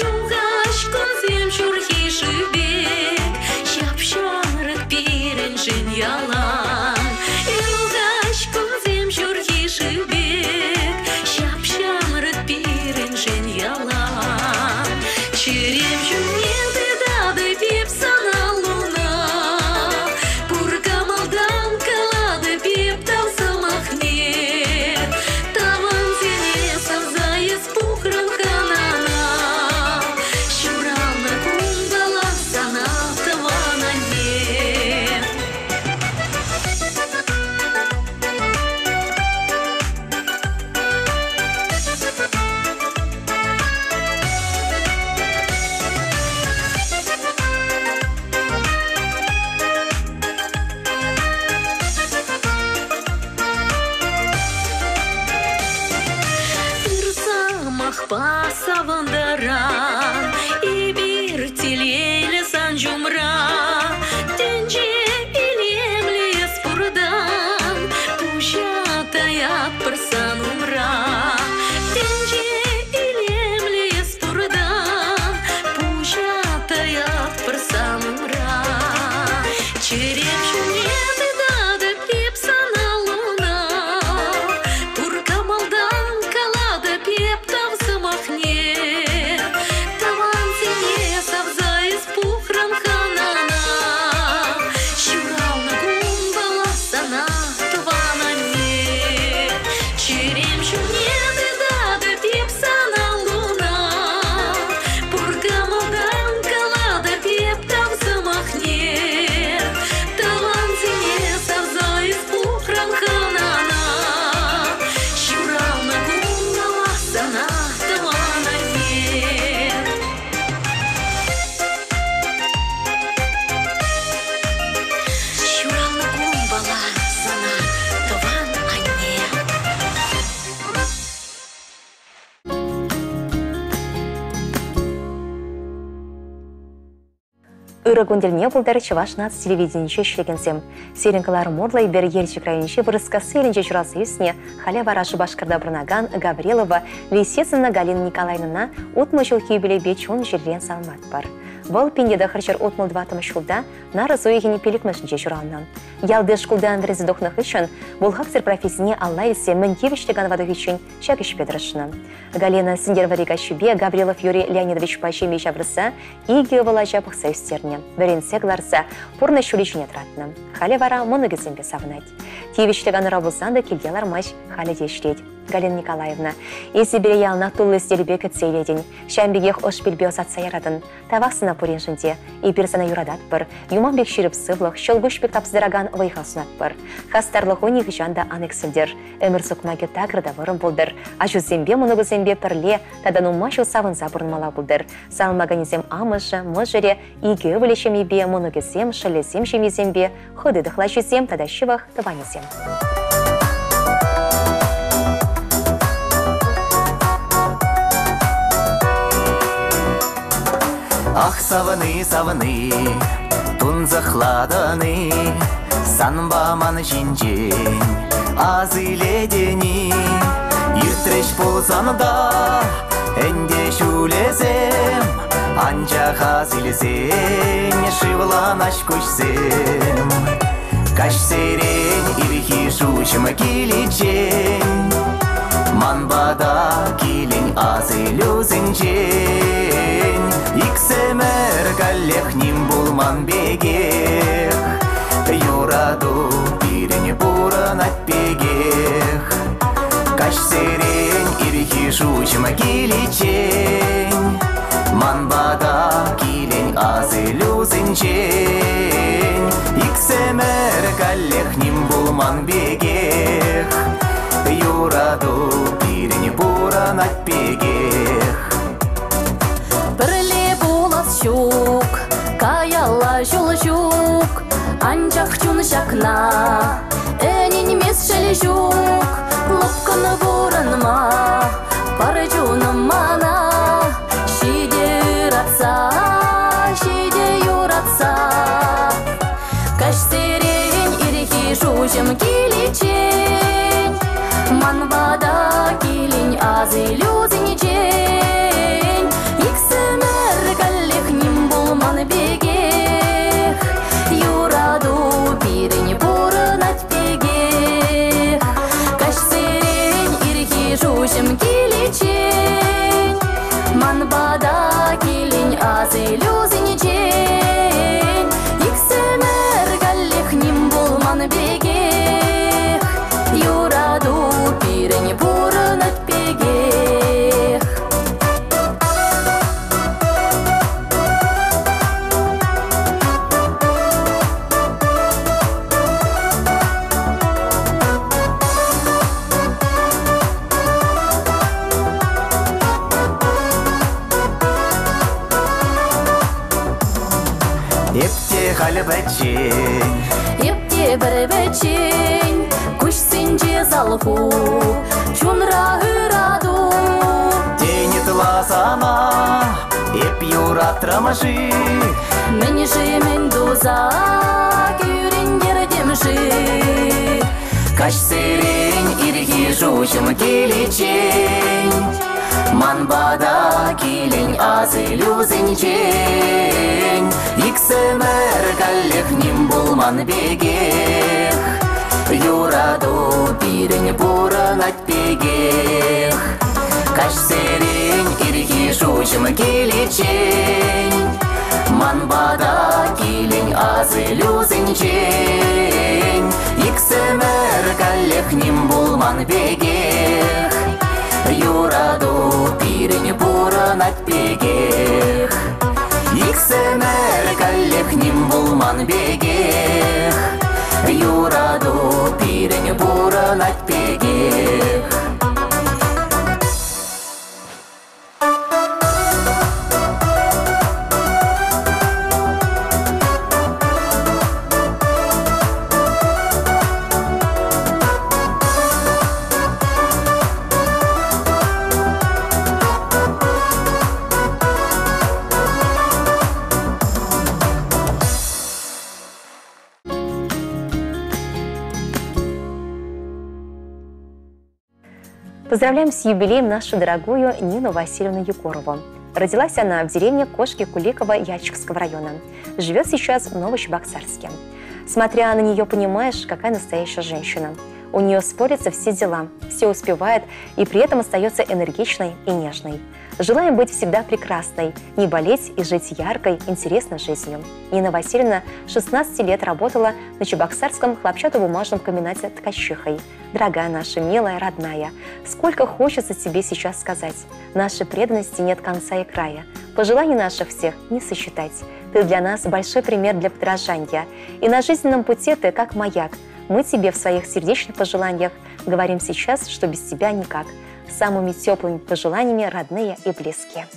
Юхаҫ кунсем ҫурхи шыв пек, ҫап-ҫамрӑк пирӗншӗн ялан. Юхаҫ кунсем ҫурхи шыв пек, ҫап-ҫамрӑк пирӗншӗн ялан. Чӗрем ҫумне тытатӑп эп сана луна, пур кӑмӑлтан калатӑп эп тав сӑмахне. Тӑвансене савса эс пухрӑн хӑнана, ҫуралнӑ кунпала сана тӑван анне. Ыр сӑмахпа савӑнтаран, эпир телейлӗ сан ҫумра. Тӗнче илемлӗ эс пуртан, пуҫа таятпӑр сан умра. Тӗнче илемлӗ эс пуртан, пуҫа таятпӑр сан умра. Чӗрем ҫумне тытатӑп эп сана луна, пур кӑмӑлтан калатӑп эп тав сӑмахне. Ырӑ кун тӗлне пултӑр Чӑваш наци телевиденийӗнче ӗҫлекенсем. Сирӗн кӑларӑм урлӑ эпир Елчӗк районӗнчи Вырӑскасси ялӗнче ҫуралса ӳснӗ, халӗ вара Шупашкарта пурӑнакан Гаврилова Лисицына Галина Николаевнӑна 60 ҫулхи юбилейпе чун-чӗререн саламлатпӑр. Вӑл 1964 ҫулта нарӑс уйӑхӗн пилӗкмӗшӗнче ҫуралнӑ. Ялти шкултан вӗренсе тухнӑ хыҫҫӑн бухгалтер профессине алла илсе мӗн тивӗҫлӗ канӑва тухиччен ҫак ӗҫпе тӑрӑшнӑ. Галина Сӗнтӗрвӑрри каччипе Гаврилов Юрий Леонидовичпа ҫемье ҫавӑрса икӗ ывӑл ача пӑхса ӳстернӗ, вӗрентсе кӑларса пурнӑҫ ҫулӗ ҫине тӑратнӑ. Халӗ вара мӑнукӗсемпе савӑнать. Тивӗҫлӗ канура пулсан та килте лармасть, халӗ те ӗҫлет. Галина Николаевна, эсӗ пире яланах тулли сӗтелпе кӗтсе илетӗн, ҫавӑн пекех ӑш пилпе ӑсатса яратӑн. Тавах сана пуриншӗн те. Эпир сана юрататпӑр, юман пек ҫирӗп сывлӑх, ҫӑлкуҫ пек тапса тӑракан вӑй-хал сунатпӑр. Хастарлӑху нихӑҫан та ан иксӗлтӗр. Ӗмӗр сукмакӗ такӑр та вӑрӑм пултӑр. Ачусемпе, мӑнукусемпе пӗрле тата нумай ҫул савӑнса пурӑнмалла пултӑр. Саламлаканӗсем амӑшӗ, мӑшӑрӗ, икӗ ывӑлӗ ҫемйипе, мӑнукӗсем, шӑллӗсем ҫемйисемпе, хӑти тӑхлачисем тата ҫывӑх тӑванӗсем. Ах, савӑни, савӑни, тунсӑхлатӑн-и, санпа ман ҫинчен ас илетӗн-и? Иртрӗҫ пулсан та ӗнтӗ ҫулӗсем, анчах ас илсен шывланаҫ куҫсем. Каҫсерен ирхи шуҫӑм киличчен ман пата килен асилӳсенчен иксӗмӗр каллех ним пулман пекех юрату пирӗн пурӑнать пекех. Каҫсерен ирхи шуҫӑм киличчен ман пата килен асилӳсенчен иксӗмӗр каллех ним пулман пекех юрату пирӗн пурӑнать пекех. Пӗрле пулас ҫук, каялла ҫул ҫук, анчах чун ҫакна ӗненмест шел ҫук. Лӑпкӑн пурӑнма пар чунӑм мана, ҫитӗ ыратса, ҫитӗ юратса. Каҫсерен ирхи шуҫӑм киличчен ман пата килен асилӳсенчен иксӗмӗр каллех ним пулман пекех юрату пирӗн пурӑнать пекех. Каҫсерен ирхи шуҫӑм киличчен ман пата килен асилӳсенчен иксӗмӗр каллех ним пулман пекех юрату пирӗн пурӑнать пекех. Эп те халӗ пӗччен, Эп те пӗр пӗччен, куҫсенче салху, чунра ырату. Тен ытла сана эп юратрӑм-ши? Мӗн-ши, мӗн туса кӳрентертӗм-ши? Каҫсерен ирхи шуҫӑм киличчен ман пата килен асилӳсенчен иксӗмӗр каллех ним пулман пекех юрату пирӗн пурӑнать пекех. Каҫсерен ирхи шуҫӑм киличчен ман пата килен асилӳсенчен иксӗмӗр каллех ним пулман пекех юрату пирӗн пурӑнать пекех. Иксӗмӗр каллех ним пулман пекех юрату пирӗн пурӑнать пекех. Поздравляем с юбилеем нашу дорогую Нину Васильевну Егорову. Родилась она в деревне Кошки Куликова Яльчикского района. Живет сейчас в Новочебоксарске. Смотря на нее, понимаешь, какая настоящая женщина. У нее спорятся все дела, все успевает и при этом остается энергичной и нежной. Желаем быть всегда прекрасной, не болеть и жить яркой, интересной жизнью. Нина Васильевна 16 лет работала на Чебоксарском хлопчатобумажном комбинате ткачихой. Дорогая наша, милая, родная, сколько хочется тебе сейчас сказать. Нашей преданности нет конца и края. Пожеланий наших всех не сосчитать. Ты для нас большой пример для подражания. И на жизненном пути ты как маяк. Мы тебе в своих сердечных пожеланиях говорим сейчас, что без тебя никак. Самыми теплыми пожеланиями родные и близкие.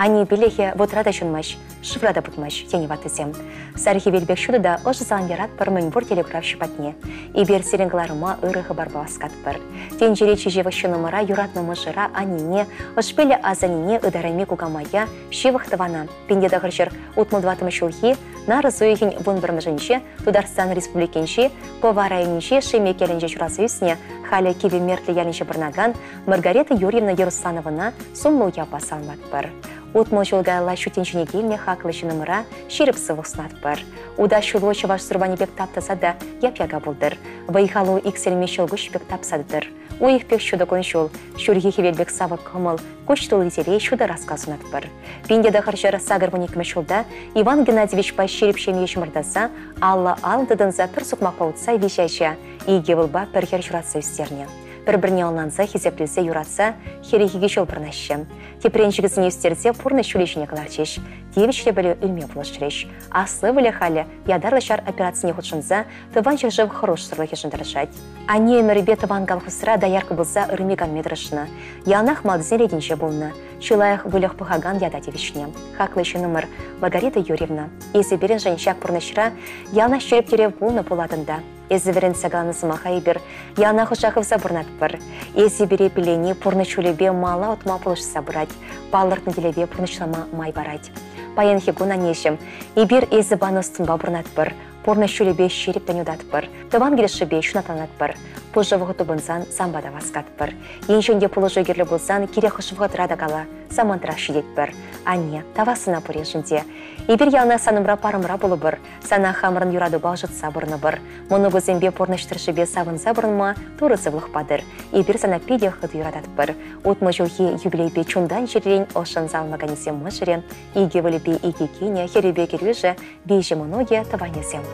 Ани пиллӗхе вутра та ҫунмасть, шывра та путмасть, тенӗ ваттисем. Сар хӗвел пек ҫутӑ та ӑшӑ салам яратпӑр мӗнпур телекуравҫӑ патне. Эпир сирӗн кӑларӑма ырӑ хыпарпа васкатпӑр. Тӗнчере чи ҫывӑх ҫыннӑмӑра, юратнӑ мӑшӑра, аннене, ӑшпиллӗ асаннене, ытарайми кукамая, ҫывӑх тӑвана. 1964 ҫулхи нарӑс уйӑхӗн 11-мӗшӗнче Тутарстан Республикинчи Пӑва районӗнчи Шемек ялӗнче ҫуралса ӳснӗ. Халӗ Кивӗ Мертлӗ ялӗнче пурӑнакан Маргарита Юрьевна Еруслановӑна сумлӑ уявпа саламлатпӑр. 60 ҫул каялла ҫут тӗнчене килнӗ хаклӑ ҫыннӑмӑра ҫирӗп сывлӑх сунатпӑр. Ута ҫулу чӑваш сурпанӗ пек тап-таса та яп-яка пултӑр. Вӑй-халу иксӗлми ҫӑлкуҫ пек тапса тӑтӑр. Уйӑх пек ҫутӑ кун-ҫул, ҫурхи хӗвел пек савӑк кӑмӑл, куҫ тулли телей ҫутӑ раска сунатпӑр. 1982 ҫулта Иван Геннадьевичпа ҫирӗп ҫемье чӑмӑртаса, алла-ал тытӑнса пӗр сукмакпа утса виҫӗ ача, икӗ ывӑлпа пӗр хӗр ҫуратса ӳстернӗ. Пӗр-пӗрне ӑнланса, хисеплесе, юратса 42 ҫул пурӑнаҫҫӗ. Тӗпренчӗкӗсене ӳстерсе пурнӑҫ ҫулӗ ҫине кӑларчӗҫ, тивӗҫлӗ пӗлӳ илме пулӑшрӗҫ. Аслӑ ывӑлӗ халӗ ятарлӑ ҫар операцине хутшӑнса Тӑван ҫӗршыв хӑрушсӑрлӑхӗшӗн тӑрӑшать. Анне ӗмӗрӗпе тӑван колхозра доярка пулса ырми-канми тӑрӑшнӑ. Яланах малтисен ретӗнче пулнӑ. Чи лайӑх выльӑх пӑхакан ята тивӗҫнӗ. Хаклӑ ҫыннӑмӑр Маргарита Юрьевна, эсӗ пирӗншӗн ҫак пурнӑҫра яланах ҫирӗп тӗрев пулнӑ пулатӑн та. Эсӗ вӗрентсе каланӑ сӑмаха эпир яланах ӑша хывса пурӑнатпӑр. Эсӗ пире пиллени пурнӑҫ ҫулӗпе мала утма пулӑшса пырать, палӑртнӑ тӗллеве пурнӑҫлама май парать. Паянхи кун, аннеҫӗм, эпир эсӗ панӑ ӑс-тӑнпа пурӑнатпӑр, пурнӑҫ ҫулӗпе ҫирӗппӗн утатпӑр, тӑван килӗшӳпе ҫунатланатпӑр. Пушӑ вӑхӑт тупӑнсан санпа та васкатпӑр. Енчен те пулӑшу кирлӗ пулсан кирек хӑш вӑхӑтра та кала, самантрах ҫитетпӗр. Анне, тавах сана пуриншӗн те. Эпир яланах санӑмра парӑмра пулӑпӑр, сана хамӑрӑн юратупа ӑшӑтса пурӑнӑпӑр. Мӑнукусемпе пурнӑҫ тӑршшӗпе савӑнса пурӑнма Турӑ сывлӑх патӑр. Эпир сана питӗ хытӑ юрататпӑр. 60 ҫулхи юбилейпе чунтан-чӗререн ӑшшӑн саламлаканӗсем мӑшӑрӗ, икӗ ывӑлӗпе икӗ кинӗ, хӗрӗпе кӗрӳшӗ, виҫӗ мӑнукӗ, тӑванӗсем.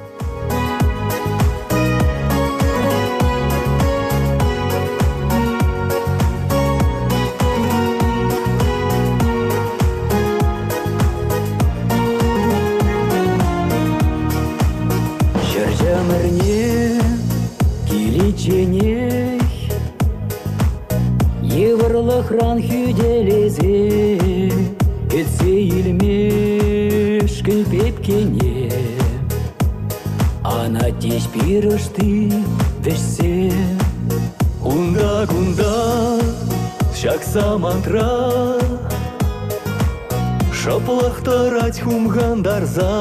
Ҫӗр ӗмӗрне киличченех йывӑрлӑхран хӳтӗлесе кӗтсе илмешкӗн пепкене Анатеҫ пирӗшти вӗҫсе. Унта-кунта ҫак самантра шӑплӑх тӑрать хумхантарса.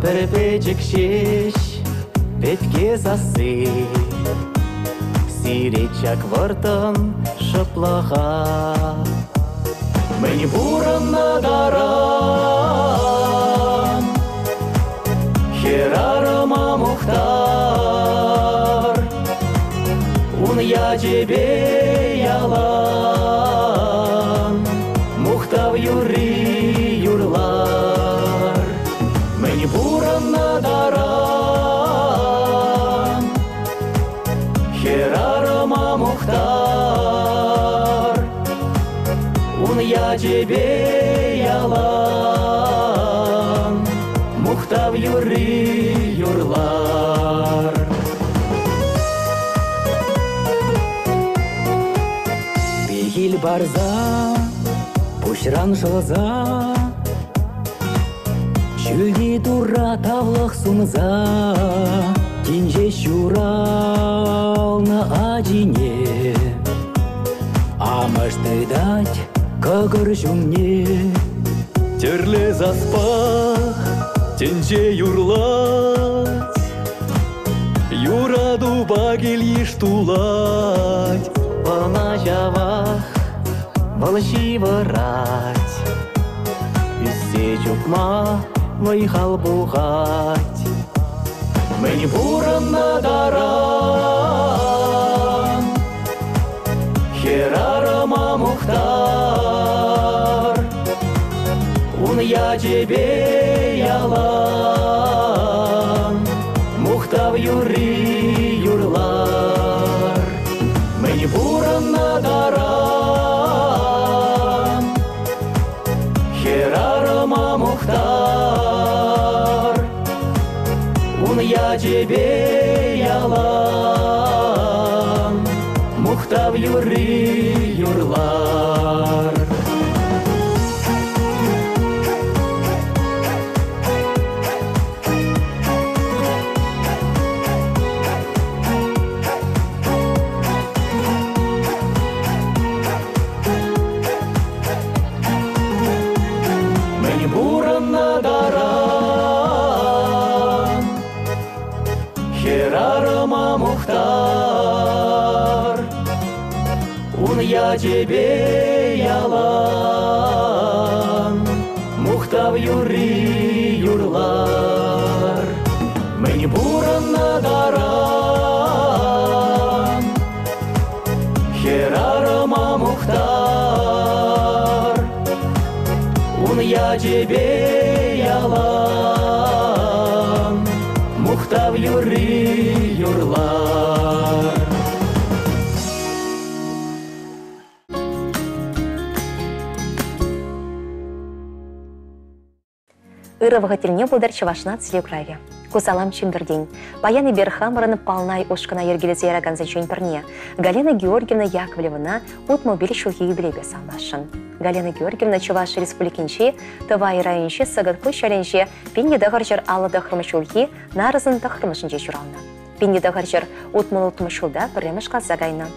Пӗр пӗчӗк ҫеҫ пепке сасси сирет ҫак вӑрттӑн шӑплӑха. Мӗн пурӑннӑ таран хӗрарӑма мухтар, ун ячӗпе ялан мухтав юрри юрлар. Мӗн пурӑннӑ таран хӗрарӑма мухтар, ун ячӗпе ялан мухтав юрри юрлар. Пехил парса, пуҫран шӑлса, ҫӳлти Турра тавлӑх сунса, тин ҫеҫ ҫуралнӑ ачине амӑш тытать кӑкӑр ҫумне. Тӗрлӗ саспа тӗнче юрлать, юратупа кил-йыш тулать. Ӑна ҫавах вӑл ҫывӑрать, ӳссе чупма вӑй-хал пухать. Мӗн пурӑннӑ таран хӗрарӑма мухтар, ун ячӗпе ялан мухтав юрри юрлар. Мӗн пурӑннӑ таран хӗрарӑма мухтар, ун ячӗпе ялан мухтав юрри юрлар. Мӗн пурӑннӑ таран хӗрарӑма мухтар, ячӗпе ялан мухтав юрри юрлар. Мӗн пурӑннӑ таран хӗрарӑма мухтар. Ун ячӗпе ялан мухтав юрри юрлар. Ырӑ вӑхӑт тӗлне пултӑр Чӑваш наци телекуравӗ. Ку салам Чӗмпӗртен. Паян эпир хамӑрӑн Палнай ушкӑна йӗркелесе яракансенчен пӗрне, Галина Георгиевна Яковлевӑна утмӑлпилӗк ҫулхи юбилейпе саламласшӑн. Галина Георгиевна Чӑваш Республикинчи Тӑвай районӗнчи Сӑкӑтпуҫ ялӗнче 1959 ҫулхи нарӑсӑн тӑххӑрмӗшӗнче ҫуралнӑ. 1966 ҫулта пӗрремӗш класа кайнӑ.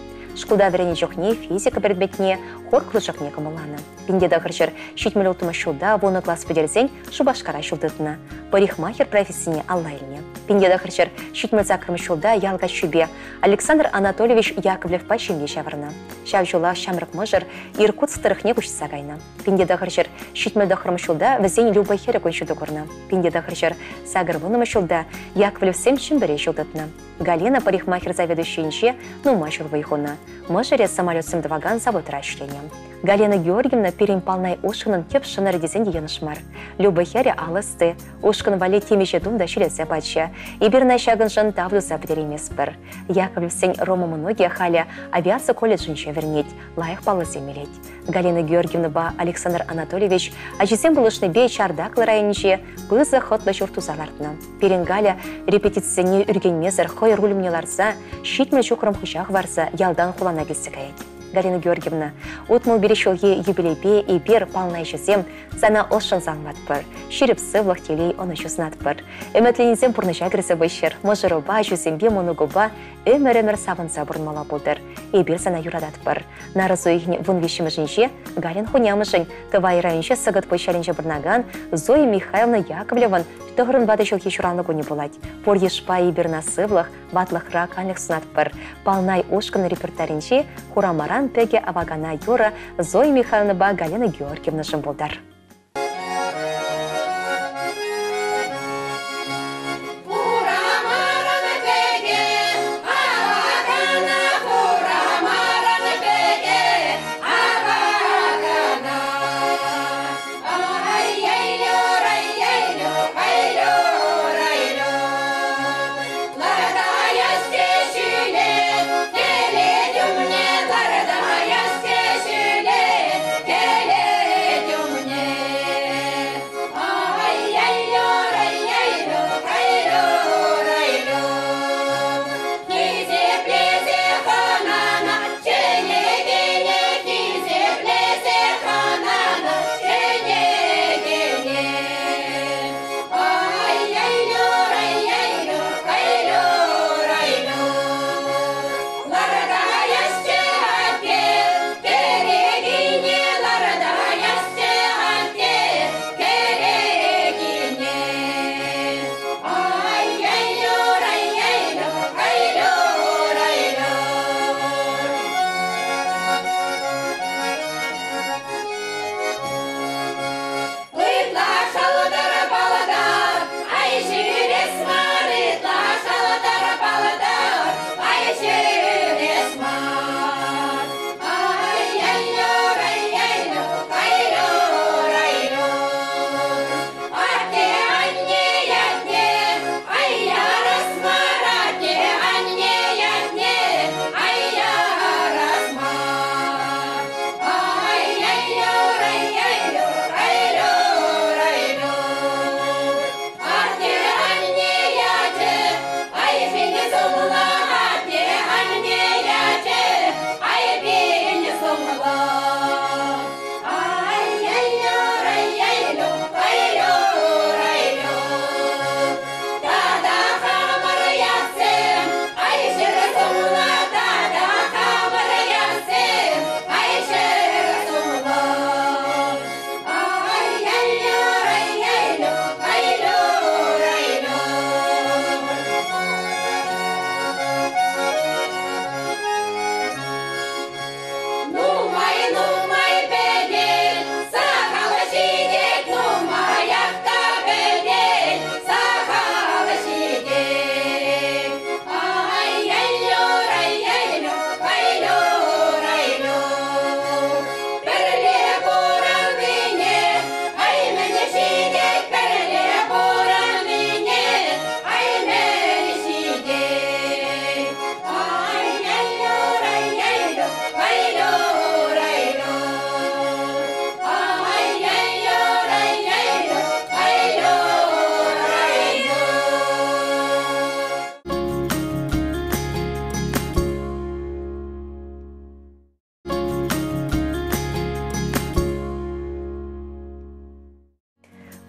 Шкулта вӗреннӗ чухне физика предметне, хор кружокне кӑмӑлланӑ. 1976 ҫулта вунӑ класс пӗтерсен Шупашкара ҫул тытнӑ. Парикмахер профессине алла илнӗ. 1978 ҫулта ял каччипе Александр Анатольевич Яковлевпа ҫемье ҫавӑрнӑ. Ҫав ҫулах ҫамрӑк мӑшӑр Иркутск тӑрӑхне куҫса кайнӑ. 1979 ҫулта вӗсен Люба хӗрӗ кун ҫути курнӑ. 1980 ҫулта Яковлевсем Чӗмпӗре ҫул тытнӑ. Галина парикмахер заведующийӗнче нумай ҫул вӑй хунӑ. Мӑшӑрӗ самолетсем тӑвакан заводра ӗҫленӗ. Галина Георгиевна пирӗн Палнай ушкӑнӑн тӗп шӑнӑрӗ тесен те йӑнӑш мар. Люба хӗрӗ ал ӑсти. Ушкӑн валли темиҫе тум та ҫӗлесе пачӗ. Эпир ӑна ҫакӑншӑн тав туса пӗтерейместпӗр. Яковлевсен Рома мӑнукӗ халӗ авиаци колледжӗнче вӗренет, лайӑх паллӑсем илет. Галина Георгиевнӑпа Александр Анатольевич ачисем пулӑшнипе Чартаклӑ районӗнче пысӑк хӑтлӑ ҫурт туса лартнӑ. Пирӗн Галя репетицисене ӳркенмесӗр хӑй руль умне ларса 70 ҫухрӑм хыҫа хӑварса ялтан хулана килсе каять. Галина Георгиевна, 65 ҫулхи юбилейпе эпир палнайҫӑсем сана ӑшшӑн саламлатпӑр, ҫирӗп сывлӑх, телей, ӑнӑҫу сунатпӑр. Ӗмӗтленисем пурнӑҫа кӗрсе выҫҫӑр, мӑшӑрупа, ачусемпе, мӑнукупа ӗмӗр-ӗмӗр савӑнса пурӑнмалла пултӑр. Эпир сана юрататпӑр. Нарӑс уйӑхӗн 13-мӗшӗнче Галин хунямӑшӗн Тӑвай районӗнче Сӑкӑтпуҫ ялӗнче пурӑнакан Зоя Михайловна Яковлевӑн тӑхӑрӑн ватӑ ҫулхи ҫуралнӑ кунӗ пулать. Пур йышпа эпир ӑна сывлӑх, ватлӑхра канлӗх сунатпӑр. Палнай ушкӑн репертуарӗнчи Хурамаран пӗкӗ авакана юрӑ Зоя Михайловнӑпа Галина Георгиевнӑшӑн пултӑр.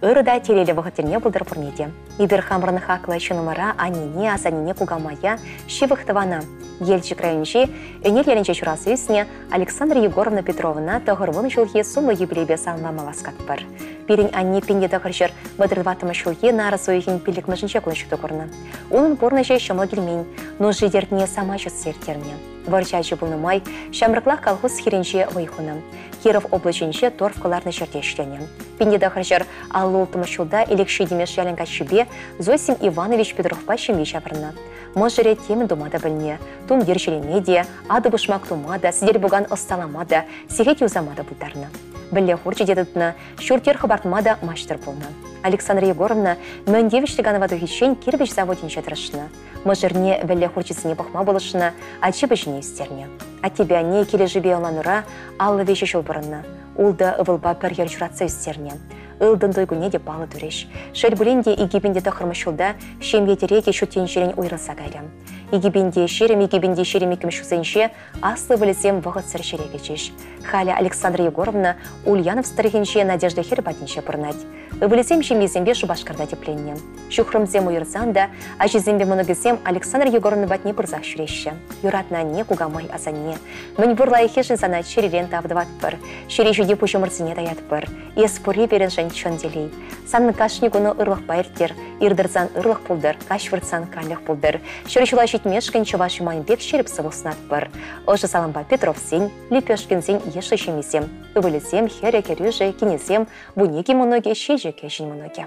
Ырӑ та телейлӗ вӑхӑт тӗлне пултӑр пурне те. Эпир хамӑрӑн хаклӑ ҫыннӑмӑра, аннене, асаннене, кукамая, ҫывӑх тӑвана, Елчӗк районӗнчи Ӗнел ялӗнче ҫуралса ӳснӗ Александра Егоровна Петровӑна 90 ҫулхи сумлӑ юбилейпе саламлама васкатпӑр. Пирӗн анне 1934 ҫулхи нарӑс уйӑхӗн пиллӗкмӗшӗнче кун ҫути курнӑ. Унӑн пурнӑҫӗ ҫӑмӑл килмен, нуши-тертне самай ҫутса ирттернӗ. Вӑрҫӑ ачи пулнӑ май ҫамрӑклах колхоз хирӗнче вӑй хунӑ. Киров облаҫӗнче торф кӑларнӑ ҫӗрте ӗҫленӗ. 1956 ҫулта Элекҫей Тимеш ялӗн каччипе Зосим Иванович Петровпа ҫемье ҫавӑрнӑ. Мӑшӑрӗ темӗн тума та пӗлнӗ. Тумтир ҫӗлеме те, атӑ-пушмак тума та, сӗтел-пукан ӑсталама та, сехет юсама та пултарнӑ. Вӗлле хурчӗ те тытнӑ, ҫурт-йӗр хӑпартма та маҫтӑр пулнӑ. Александра Егоровна мӗн тивӗҫлӗ канӑва тухиччен кирпӗч заводӗнче тӑрӑшнӑ. Мӑшӑрне вӗлле хурчӗсене пӑхма пулӑшнӑ, ачи-пӑчине ӳстернӗ. Аттепе анне килӗшӳпе ӑнланура 53 ҫул пурӑннӑ. Ултӑ ывӑлпа пӗр хӗр ҫуратса ӳстернӗ. Ылтӑн туй кунне те паллӑ турӗҫ. Шел пулин те, 2009 ҫулта ҫемье тӗрекӗ ҫут тӗнчерен уйрӑлса кайрӗ. 2020-2022 ҫулсенче аслӑ ывӑлӗсем вӑхӑтсӑр ҫӗре кӗчӗҫ. Халӗ Александра Егоровна Ульяновск тӑрӑхӗнчи Надежда хӗр патӗнче пурӑнать. Ывӑлӗсем ҫемйисемпе Шупашкарта тӗпленнӗ. Ҫухрӑмсем уйӑрсан та ачисемпе мӑнукӗсем Александра Егоровна патне пырсах ҫӳреҫҫӗ. Юратнӑ анне, кукамай, асанне. Мӗн пур лайӑххишӗн сана чӗререн тав тӑватпӑр. Ҫӗре ҫити пуҫӑмӑрсене таятпӑр. Эс пурри пирӗншӗн чӑн телей. Санӑн кашни куну ырлӑхпа ирттер. Ир тӑрсан ырлӑх пултӑр, каҫ выртсан канлӗх пултӑр. Ҫӗр ҫула ҫитмешкӗн чӑваш юманӗ пек ҫирӗп сывлӑх сунатпӑр. Ӑшӑ салампа Петровсен, Лепешкинсен йышлӑ ҫемйисем, ывӑлӗсем, хӗрӗ, кӗрӳшӗ, кинӗсем, вуникӗ мӑнукӗ, ҫичӗ кӗҫӗн мӑнукӗ.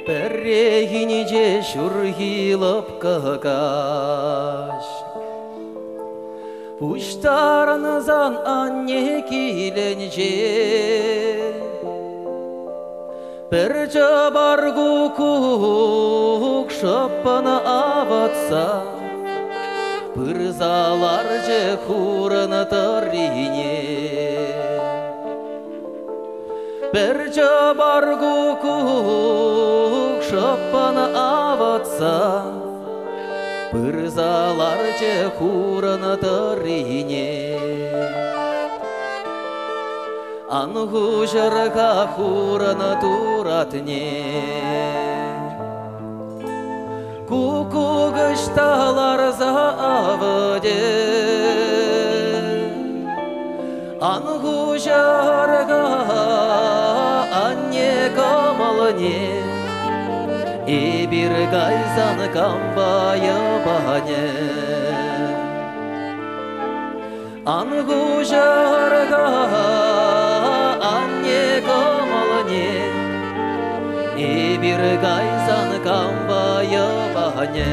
Пӗррехинче ҫурхи лӑпкӑ каҫ Пуҫтарӑнсан анне килӗнче Пӗр чӑпар куккук шӑппӑн авӑтса Пырса ларчӗ хурӑн тӑррине. Пӗр чӑпар куккук шӑппӑн авӑтса Пырса ларчӗ хурӑн тӑррине. Ан хуҫӑр-ха хурӑн туратне. Куккук ӑҫта ларса авӑтӗ? Ан хуҫӑр-ха анне кӑмӑлне. Эпир кайсан кампа йӑпанӗ? Ан хуҫӑр-ха анне кӑмӑлне, Эпир кайсан кампа йӑпанӗ?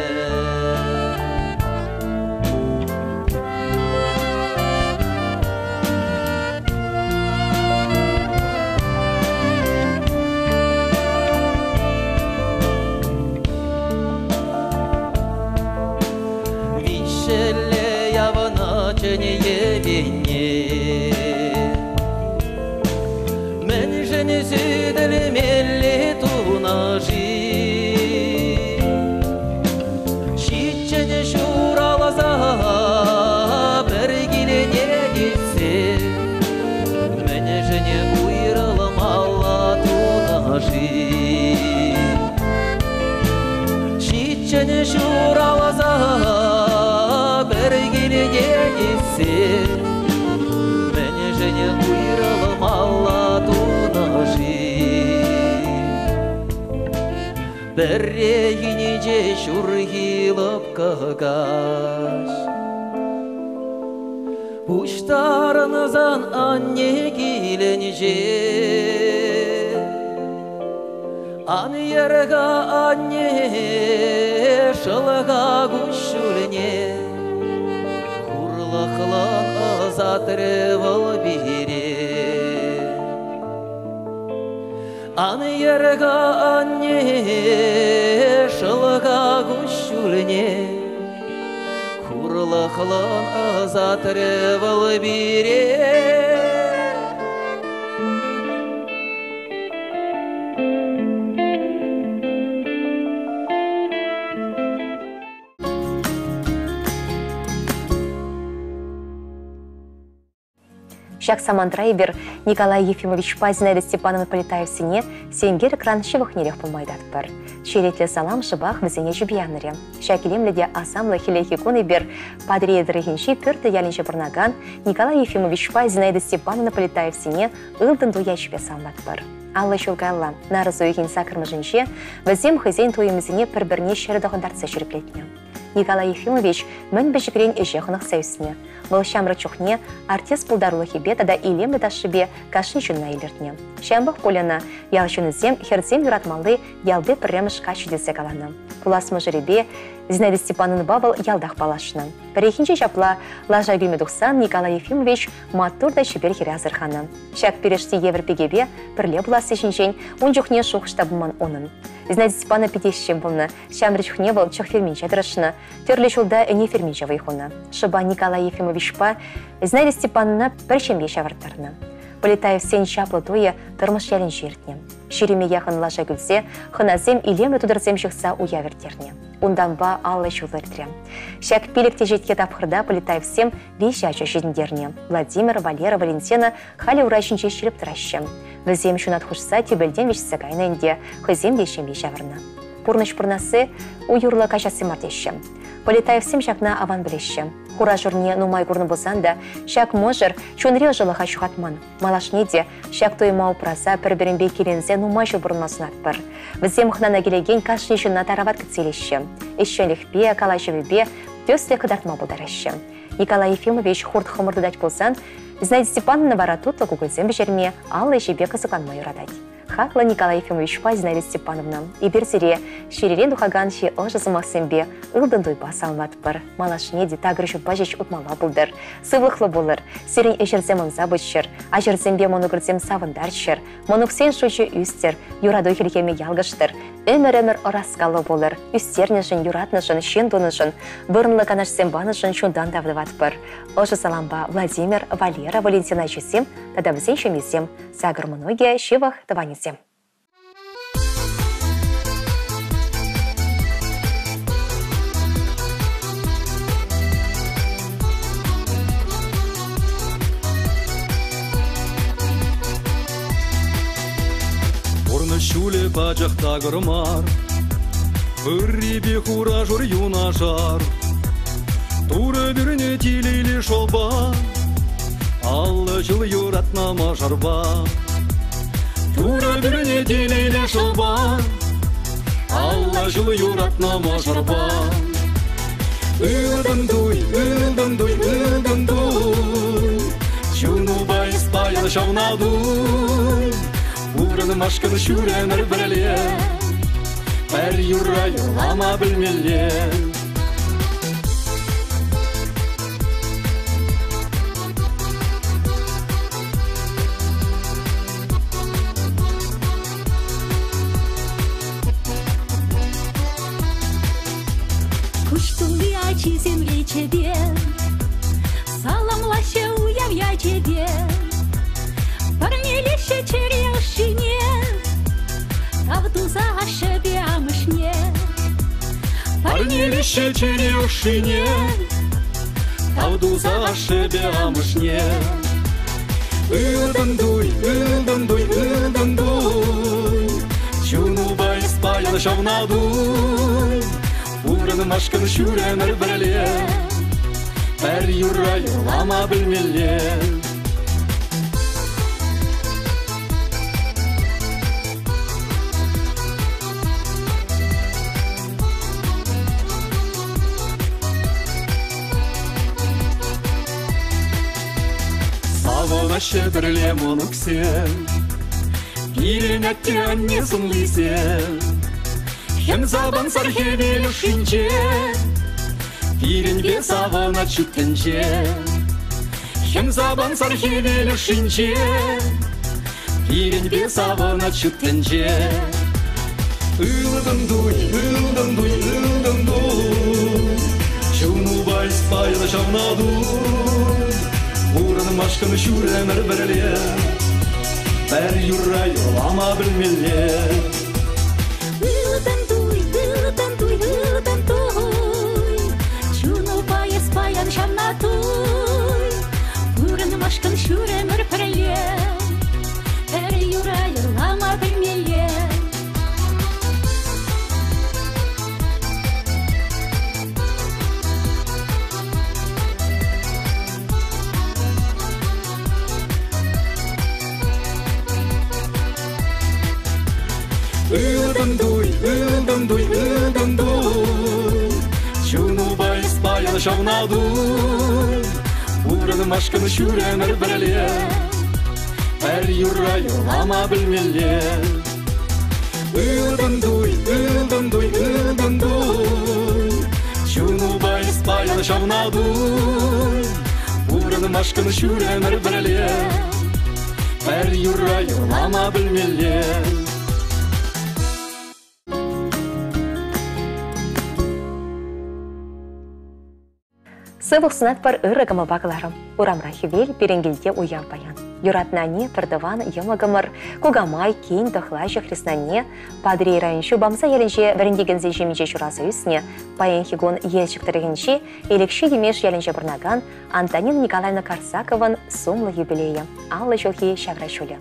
Виҫҫӗлле явӑна чӗнӗ йӗвенне. Мӗншӗн сӳтӗлмелле тунӑ-ши? Ҫиччӗн ҫуралса пӗр килне ӳссе, мӗншӗн уйрӑлмалла тунӑ-ши? Ҫиччӗн ҫуралса пӗр килне ӳссе, мӗншӗн уйрӑлмалла тунӑ-ши? Пӗррехинче ҫурхи лӑпкӑ каҫ Пуҫтарӑнсан анне килӗнче Ан йӗр-ха, анне, шӑл-ха куҫҫульне, Хурлӑхлӑн ӑсатрӗ вӑл пире. Ан йӗр-ха, анне, шӑл-ха куҫҫульне, Хурлӑхлӑн ӑсатрӗ вӑл пире. Ҫак самантра эпир Николай Ефимовичпа Зинаида Степановна Полетаевсене сенкер экран ҫывӑхнерех пулма ыйтатпӑр. Черетлӗ салам шӑпах вӗсене ҫӳпе Ҫак илемлӗ те асамлӑ хӗллехи кун эпир Патӑрьел тӑрӑхӗнчи Пӳртлӗ ялӗнче пурӑнакан Николай Ефимовичпа Зинаида Степановна Полетаевсене ылтӑн туй ячӗпе саламлатпӑр. 50 ҫул каялла, нарӑс уйӑхӗн саккӑрмӗшӗнче, вӗсем хӑйсен туйӑмӗсене пӗр-пӗрне ҫӗр тӑхӑнтартса ҫирӗплетнӗ. Николай Ефимович мӗн пӗчӗкрен ӗҫе хӑнӑхса ӳснӗ. Вӑл ҫамрӑк чухне артист пултарулӑхӗпе тата илемлӗ ташшипе кашни ҫынна илӗртнӗ. Ҫавӑнпах пуль ӑна ял ҫыннисем хӗрсем юратмалли ялти пӗрремӗш каччӑ тесе каланӑ. Пулас мӑшӑрӗпе Зинаида Степановнӑпа вӑл ялтах паллашнӑ. Пӗррехинче ҫапла лаша кӳме тухсан Николай Ефимович маттур та чипер хӗре асӑрханӑ. Ҫак пирӗшти евӗр пикепе пӗрле пуласси ҫинчен ун чухне шухӑш та пулман унӑн. Зинаида Степановна питӗ ӗҫчен пулнӑ. Ҫамрӑк чухне вӑл чӑх ферминче тӑрӑшнӑ, тӗрлӗ ҫулта ӗне ферминче вӑй хунӑ. Шӑпа Николай Ефимовичпа Зинаида Степановна пӗр ҫемье ҫавӑрттарнӑ. Полетаевсен чаплӑ туйӗ Тӑрмӑш ялӗнче иртнӗ. Ҫирӗме яхӑн лаша кӳлсе хӑнасем илемлӗ тутӑрсем ҫыхса уяв ирттернӗ. Унтанпа 50 ҫул иртрӗ. Ҫак пилӗк теҫетке тапхӑрта Полетаевсем виҫӗ ача ҫитӗнтернӗ. Владимир, Валера, Валентина халӗ ура ҫинче ҫирӗп тӑраҫҫӗ. Вӗсем ҫунат хушса тӗпелтен вӗҫсе кайнӑ ӗнтӗ, хӑйсем те ҫемье ҫавӑрнӑ. Пурнӑҫ пурӑнасси уй урлӑ каҫасси мар теҫҫӗ. Полетаевсем ҫакна аван пӗлеҫҫӗ. Хура-шурне нумай курнӑ пулсан та ҫак мӑшӑр чунри ӑшӑлӑха ҫухатман. Малашне те ҫак туйӑма упраса пӗр-пӗринпе киленсе нумай ҫул пурӑнма сунатпӑр. Вӗсем хӑнана килекен кашни ҫынна тарават кӗтсе илеҫҫӗ. Ӗҫченлӗхпе, калаҫӑвӗпе тӗслӗх кӑтартма пултараҫҫӗ. Николай Ефимович хурт-хӑмӑр тытать пулсан, Зинаида Степановна вара тутлӑ кукӑльсем пӗҫерме, алӑ ӗҫӗпе кӑсӑкланма юратать. Хаклӑ Николай Ефимовичпа Зинаида Степановна, эпир сире чӗререн тухакан чи ӑшӑ сӑмахсемпе ылтӑн туйпа саламлатпӑр. Малашне те такӑр ҫутпа ҫеҫ утмалла пултӑр. Сывлӑхлӑ пулӑр, сирӗн ӗҫӗрсем ӑнса пыччӑр, ачӑрсемпе мӑнукӑрсем савӑнтарччӑр, мӑнуксен шучӗ ӳстӗр, юрату хӗлхемӗ ялкӑштӑр, ӗмӗр-ӗмӗр ӑраскаллӑ пулӑр, ӳстернӗшӗн, юратнӑшӑн, ҫын тунӑшӑн, вырӑнлӑ канашсем панӑшӑн чунтан тав тӑватпӑр. Ӑшӑ салампа Владимир, Валера, Валентина ачисем тата вӗсен ҫемйисем, сакӑр мӑнукӗ, ҫывӑх тӑванӗсем. Пурнӑҫ ҫулӗ пачах такӑр мар, Ыррипе хура-шур юнашар. Турӑ пӳрнӗ телейлӗ шӑпа, 50 ҫул юратнӑ мӑшӑрпа. Турӑ пӳрнӗ телейлӗ шӑпа, 50 ҫул юратнӑ мӑшӑрпа. Ылтӑн туй, ылтӑн туй, ылтӑн туй, чунупа эс паян ҫавна туй. Пурӑнмашкӑн ҫӳремӗр пӗрле, пӗр юрра юрлама пӗлмелле. Куҫ тулли ачисем речӗпе саламлаҫҫӗ уяв ячӗпе. Парнелеҫҫӗ чӗре ӑшшине, тав туса ашшӗпе амӑшне. Парнелеҫҫӗ чӗре ӑшшине, тав туса ашшӗпе амӑшне. Ылтӑн туй, ылтӑн туй, ылтӑн туй, чунупа эс паян ҫавна туй. Пурӑнмашкӑн ҫӳремӗр пӗрле, пӗр юрра юрлама пӗлмелле. Савӑнаҫҫӗ пӗрле мӑнуксем, пирӗн атте-анне сӑнлисем. Хӗм сапӑнсӑр хӗвел ӑшшинче, пирӗнпе савӑнать ҫут тӗнче. Хӗм сапӑнсӑр хӗвел ӑшшинче, пирӗнпе савӑнать ҫут тӗнче. Ылтӑн туй, ылтӑн туй, ылтӑн туй, чунупа эс паян ҫавна туй. Пурӑнмашкӑн ҫӳремӗр пӗрле, пӗр юрра юрлама пӗлмелле. Ылтӑн туй, ылтӑн туй, ылтӑн туй, чунупа эс паян ҫавна туй. Пурӑнмашкӑн ҫӳремӗр. Ылтӑн туй, ылтӑн туй, ылтӑн туй. Чунупа эс паян ҫавна туй. Пурӑнмашкӑн ҫӳремӗр пӗрле. Пӗр юрра юрлама пӗлмелле. Ылтӑн туй, ылтӑн туй, ылтӑн туй. Чунупа эс паян ҫавна туй. Пурӑнмашкӑн ҫӳремӗр пӗрле. Пӗр юрра юрлама пӗлмелле. Сывлӑх сунатпӑр ырӑ кӑмӑлпа кӑларӑм. Урамра хӗвел, пирӗн килте уяв паян. Юратнӑ анне, пӗртӑван, йӑмӑкӑмӑр, кукамай, кин, тӑхлаҫӑ, хреснанне, Патӑрьел район Ҫупамса ялӗнче вӗрентекенсен ҫемйинче ҫуралса ӳснӗ, паянхи кун Елчӗк тӑрӑхӗнчи Элекҫей Тимеш ялӗнче пурӑнакан Антонина Николаевна Карсакован сумлӑ юбилейӗ, 50 ҫулхи ҫавра ҫулӗ.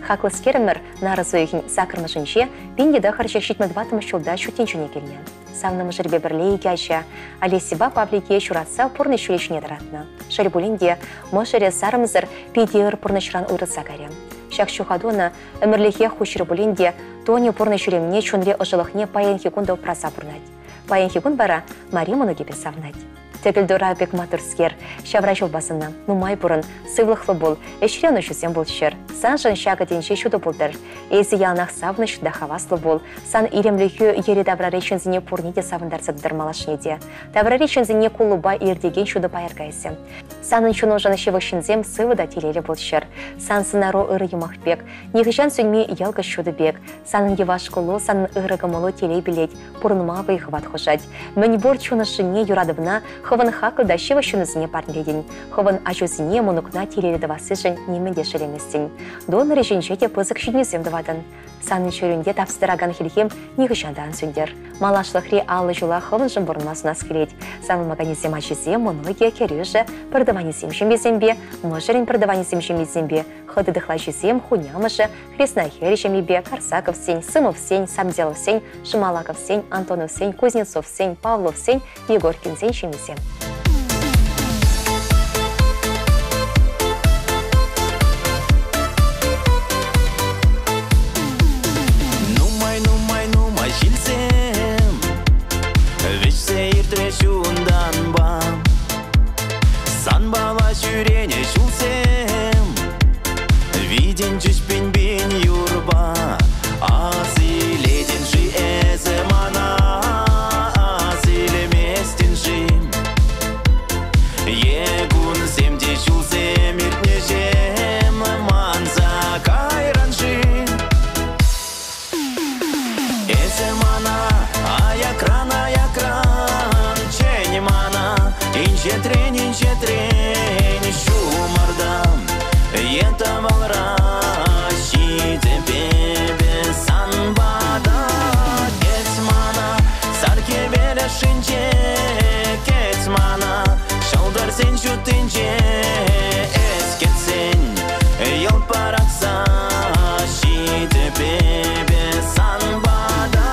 Хаклӑскерӗмӗр нарӑс уйӑхӗн саккӑрмӗшӗнче 1974 ҫулта ҫут тӗнчене килнӗ. Савнӑ мӑшӑрӗпе пӗрле икӗ ача, Олесьӑпа Павлике ҫуратса пурнӑҫ ҫулӗ ҫине тӑратнӑ. Шел пулин те, мӑшӑрӗ сарӑмсӑр питӗ ыр пурнӑҫран уйрӑлса кайрӗ. Ҫак ҫухату ӑна ӗмӗрлӗхех хуҫрӗ пулин те, Тоня пурнӑҫ ҫӳремне чунри ӑшӑлӑхне паянхи кун та упраса пурӑнать. Паянхи кун вара Мари мӑнукӗпе савӑнать. Тӗкӗлтура пек маттурскер, ҫавра ҫулпа сӑнна, нумай пурӑн, сывлӑхлӑ пул, ӗҫре ӑнӑҫусем пулччӑр. Саншӑн ҫакӑ тӗнче ҫутӑ пултӑр. Эсӗ яланах савӑнӑҫ та хаваслӑ пул. Сан илемлӗхӳ йӗри-таврари ҫынсене пурне те савӑнтарса тӑтӑр малашне те. Таврари ҫынсене кулӑпа иртекен ҫутӑ пайӑрка эсӗ. Санӑн чунушӑн ҫывӑх ҫынсем сывӑ та телейлӗ пулччӑр. Сан сӑнару ырӑ юмах пек, нихӑҫан сӳнми йӑлкӑш ҫутӑ пек. Санӑн йӑваш куллу, санӑн ырӑ кӑмӑлу телей пилет, пурӑнма вӑй-хӑват хушать. Мӗнпур чун ӑшшине, юратӑвна хӑвӑн хаклӑ та ҫывӑх ҫыннусене парнелетӗн. Хӑвӑн ачусене, мӑнукна телейлӗ тӑвассишӗн нимӗн те шеллеместӗн. Донор ӗҫӗнче те пысӑк ҫитӗнӳсем тӑватӑн. Санӑн чӗрӳнте тапса тӑракан хӗлхем нихӑҫан та ан сӳнтер. Малашлӑхри 50 ҫула хӑвӑншӑн пурӑнма сунас килет. Савӑнмаканӗсем ачисем, мӑнукӗ, кӗрӳшӗ, пӗртӑванӗсем ҫемьесемпе, мӑшӑрӗн пӗртӑванӗсем ҫемйисемпе, хытӑ тӑхлачисем, хунямӑшӗ, хресна хӗрӗ ҫемйипе, Карсаковсен, Сымовсен, Самделовсен, Шумалаковсен, Антоновсен, Кузнецовсен, Павловсен, Егоркинсен ҫемйисем. Нумай, нумай, нумай ҫилсем вӗҫсе иртрӗҫ унтанпа. Санпала ҫӳренӗ ҫулсем витӗнчӗҫ пин-пин юрпа. Асилетӗн-ши эсӗ мана, асилеместӗн-ши? Е кунсем те ҫулсем иртнӗҫем манса кайран-ши? Эсӗ мана аякран-аякран чӗн мана, инҫетрен-инҫетрен ҫумӑртан е тӑвӑлра ҫитӗп эпӗ сан пата. Кӗт мана сар хӗвел ӑшшинче, кӗт мана ҫӑлтӑрсен ҫутинче. Эс кӗтсен йӑлт пӑрахса ҫитӗп эпӗ сан пата.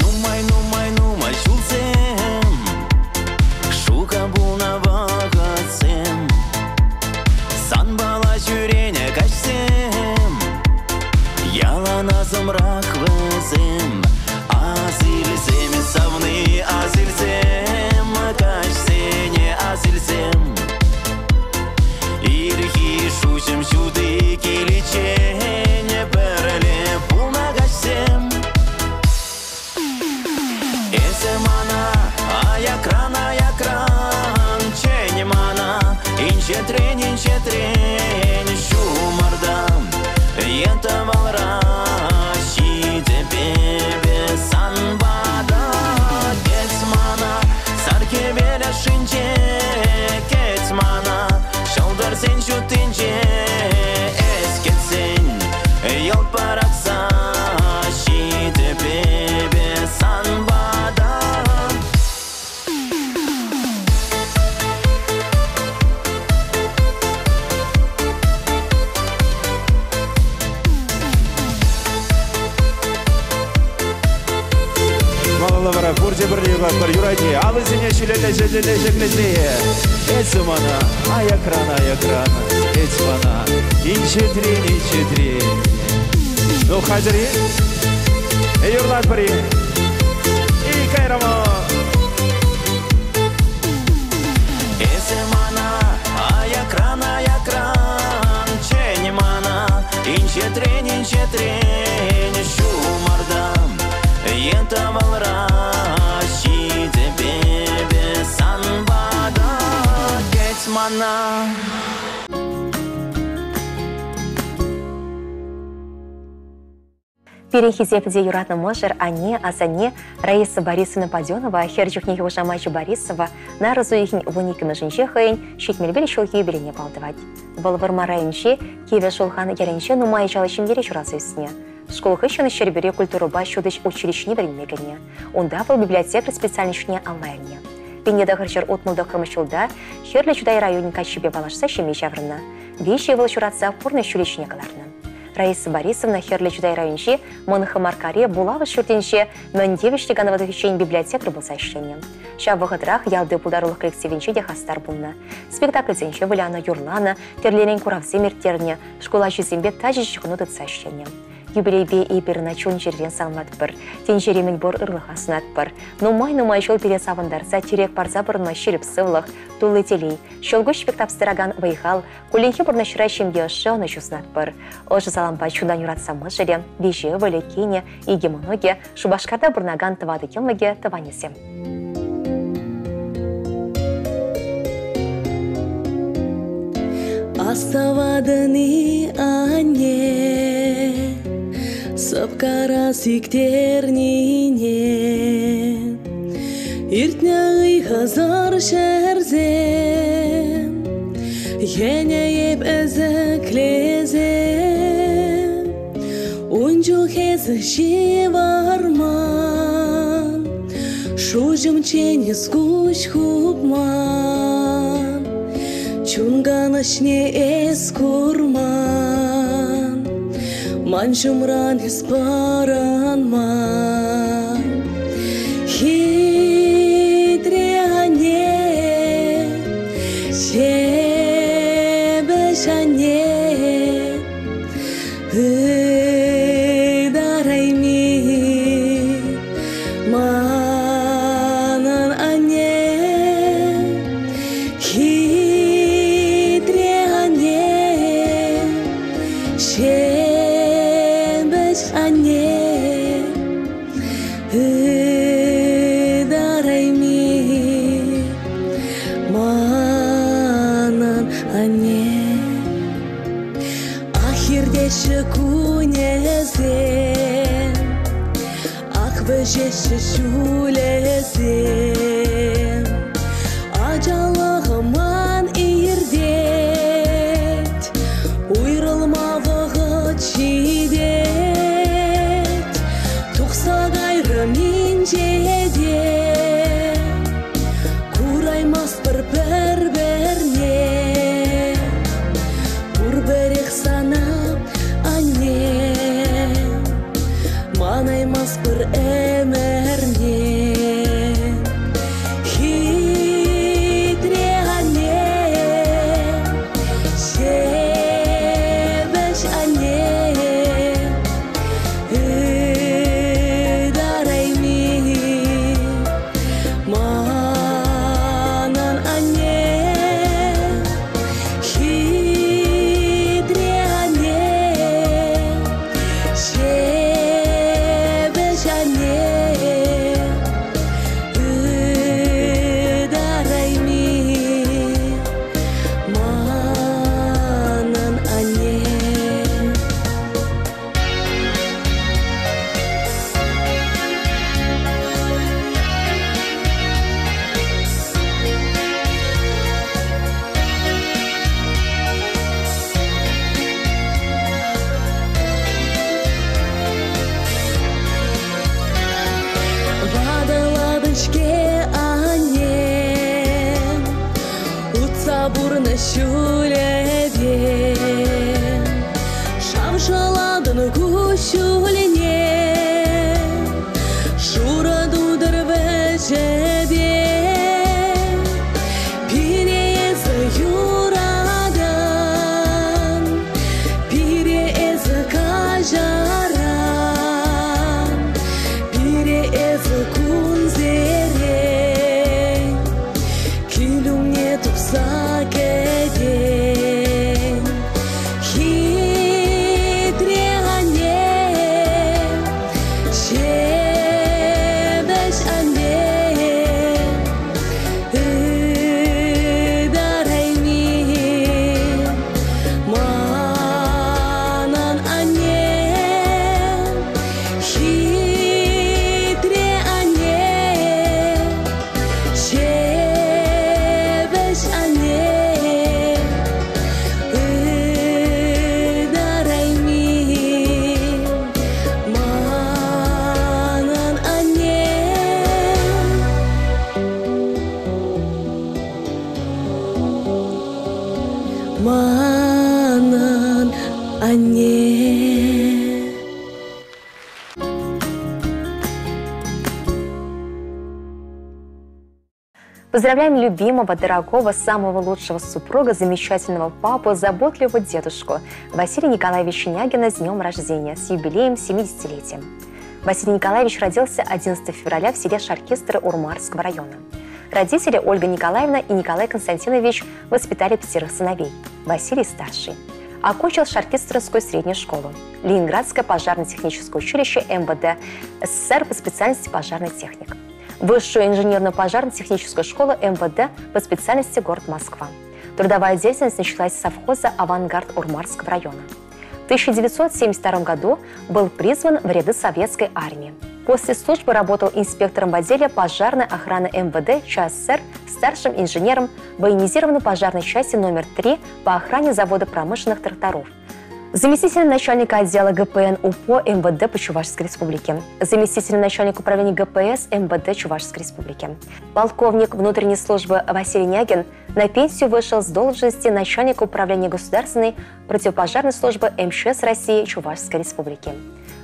Нумай, нумай, нумай ҫулсем шука пулнӑ вӑхӑтсем, санпала ҫӳренӗ каҫсем ялан асӑмрах вӗсем. Асилсем, савни, асилсем, каҫсене асилсем. Ирхи шуҫӑм ҫути киличчен пӗрле пулнӑ каҫсем. Эсӗ мана аякран-аякран чӗн мана, инҫетрен-инҫетрен ҫумӑртан е тӑвӑлра ҫитӗп эпӗ сан пата. Кӗт мана сар хӗвел ӑшшинче, кӗт мана ҫӑлтӑрсен ҫутинче. Эс кӗтсен йӑлт пӑрахса ҫитӗп эпӗ сан пата. юрлатпӑр, юрать-и? Алӑсене ҫӳлелле ҫӳлелле ҫӗклесе. Эс мана аякран, аякран, эс мана инҫетрен, инҫетрен. Ну, хатӗр-и? Юрлатпӑр-и? И кайрӑмӑр! Эсӗ мана аякран, аякран, чӗн мана инҫетрен, инҫетрен, ҫумӑрта е тӑвӑлра ҫитӗп эпӗ сан пата, кӗт мана. Пирӗн хисеплӗ юратнӑ мӑшӑр, анне, асанне Раиса Борисовна Паденова хӗр чухнехи хушамачӗ Борисова нарӑс уйӑхӗн 12-мӗшӗнче хӑйӗн 75 ҫулхи юбилейне палӑртать. Вӑл Вӑрмар районӗнчи Кивӗ Шулхан ялӗнче нумай ачаллӑ ҫемьере ҫуралса ӳснӗ. Шкул хыҫҫӑн Ҫӗрпӳре культурӑпа ҫутӗҫ училищине вӗренме кӗнӗ. Унта вӑл библиотекарь специальноҫне алла илнӗ. 1969 ҫулта Хӗрлӗ Чутай районӗн каччипе паллашса ҫемье ҫаврӑннӑ. Виҫӗ ывӑл ҫуратса пурнӑҫ ҫулӗ ҫине кӑларнӑ. Раиса Борисовна Хӗрлӗ Чутай районӗнчи Мӑн Хӑмарккари вулавӑш ҫуртӗнче мӗн тивӗҫлӗ канӑва тухиччен библиотекарь пулса ӗҫленӗ. Ҫав вӑхӑтрах ялти пултарулӑх коллективӗнче те хастар пулнӑ. Спектакльсенче вылянӑ, юрланӑ, тӗрлӗрен куравсем ирттернӗ, шкул ачисемпе тачӑ ҫыхӑну тытса ӗҫленӗ. Юбилейпе эпир ӑна чун-чӗререн саламлатпӑр, тӗнчери мӗнпур ырлӑха сунатпӑр. Нумай-нумай ҫул пире савӑнтарса, тӗрек парса пурӑнма ҫирӗп сывлӑх, тулли телей, ҫӑлкуҫ пек тапса тӑракан вӑй-хал, Кулленхи пурнӑҫра ҫемье ӑшши ӑнӑҫу сунатпӑр. Ӑшӑ салампа чунтан юратса мӑшӑрӗ, виҫӗ ывӑлӗ, кинӗ, икӗ мӑнукӗ, Шупашкарта пурӑнакан тӑватӑ йӑмӑкӗ, тӑванӗсем. Астӑватӑн-и, анне, сӑпкара сиктернине? Иртнӗ ыйхӑсӑр ҫӗрсем, Йӗнӗ эп ӗсӗклесе. Ун чух эсӗ ҫывӑрман, Шуҫӑмччен эс куҫ хупман, Чун канӑҫне эс курман, Ман ҫумран эс пӑрӑнман. Хитре анне, ҫепӗҫ анне, ытарайми манӑн анне. Хитре анне, ҫепӗҫ анне, ытарайми манӑн анне. Ах, иртеҫҫӗ кунӗсем, ах, вӗҫеҫҫӗ ҫулӗсем. Ачалӑхӑман иртет, уйрӑлма вӑхӑт ҫитет. Тухса кайрӑм инҫете, кураймастпӑр пӗр-пӗрне. Пурпӗрех сана, анне, манаймастпӑр ӗмӗрне. Хитре анне, ҫепӗҫ анне, ытарайми манӑн анне. Хитре анне, ҫепӗҫ анне, ытарайми манӑн анне. Ватӑлатӑн-ҫке, анне, утса пурнӑҫ ҫулӗпе. Шавшӑлатӑн куҫҫульне, шурӑ тутӑр вӗҫӗпе. Манӑн анне. Поздравляем любимого, дорогого, самого лучшего супруга, замечательного папу, заботливого дедушку Василия Николаевича Нягина с днем рождения, с юбилеем 70-летием. Василий Николаевич родился 11 февраля в селе Шаркистры Урмарского района. Родители Ольга Николаевна и Николай Константинович воспитали пятерых сыновей. Василий старший. Окончил Шаркистринскую среднюю школу, Ленинградское пожарно-техническое училище МВД СССР по специальности пожарный техник. Высшую инженерную пожарно-техническую школу МВД по специальности город Москва. Трудовая деятельность началась с совхоза «Авангард» Урмарского района. В 1972 году был призван в ряды советской армии. После службы работал инспектором в отделе пожарной охраны МВД ЧАССР, старшим инженером военизированной пожарной части номер 3 по охране завода промышленных тракторов – заместитель начальника отдела ГПН УПО МВД по Чувашской Республике, заместитель начальника управления ГПС МВД Чувашской Республики. Полковник внутренней службы Василий Нягин на пенсию вышел с должности начальника управления государственной противопожарной службы МЧС России Чувашской Республики.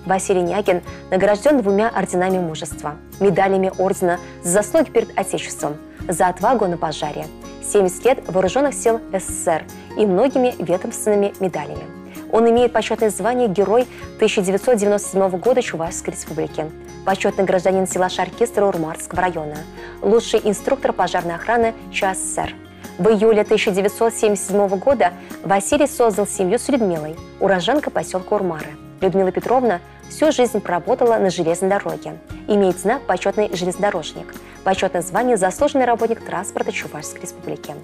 Василий Нягин награжден двумя орденами мужества, медалями ордена за заслуги перед Отечеством, за отвагу на пожаре, 70 лет Вооруженных сил СССР и многими ведомственными медалями. Он имеет почетное звание Герой 1997 года Чувашской Республики, почетный гражданин села Шаркистра Урмарского района, лучший инструктор пожарной охраны ЧАССР. В июле 1977 года Василий создал семью с Людмилой, уроженкой поселка Урмары. Людмила Петровна всю жизнь проработала на железной дороге. Имеет знак «Почетный железнодорожник», почетное звание «Заслуженный работник транспорта Чувашской Республики».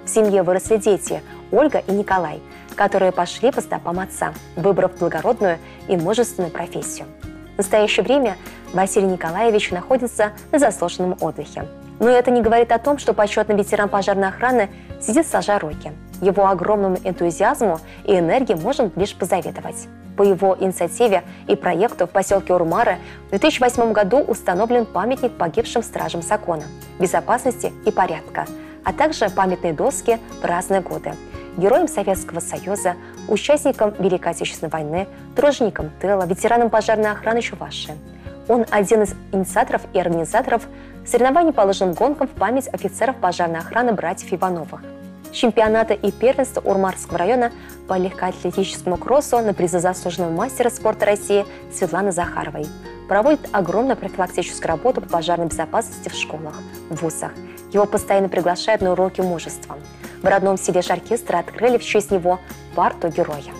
В семье выросли дети Ольга и Николай, которые пошли по стопам отца, выбрав благородную и мужественную профессию. В настоящее время Василий Николаевич находится на заслуженном отдыхе. Но это не говорит о том, что почетный ветеран пожарной охраны сидит сложа руки. Его огромному энтузиазму и энергии можно лишь позавидовать. По его инициативе и проекту в поселке Урмары в 2008 году установлен памятник погибшим стражам закона, безопасности и порядка, а также памятные доски в разные годы. Героям Советского Союза, участникам Великой Отечественной войны, труженикам тыла, ветеранам пожарной охраны Чувашии. Он один из инициаторов и организаторов соревнований по лыжным гонкам в память офицеров пожарной охраны братьев Ивановых, чемпионата и первенства Урмарского района по легкоатлетическому кроссу на призы заслуженного мастера спорта России Светланы Захаровой. Проводит огромную профилактическую работу по пожарной безопасности в школах, вузах. Его постоянно приглашают на уроки мужества. В родном селе Шаркистра открыли в честь него парту героя.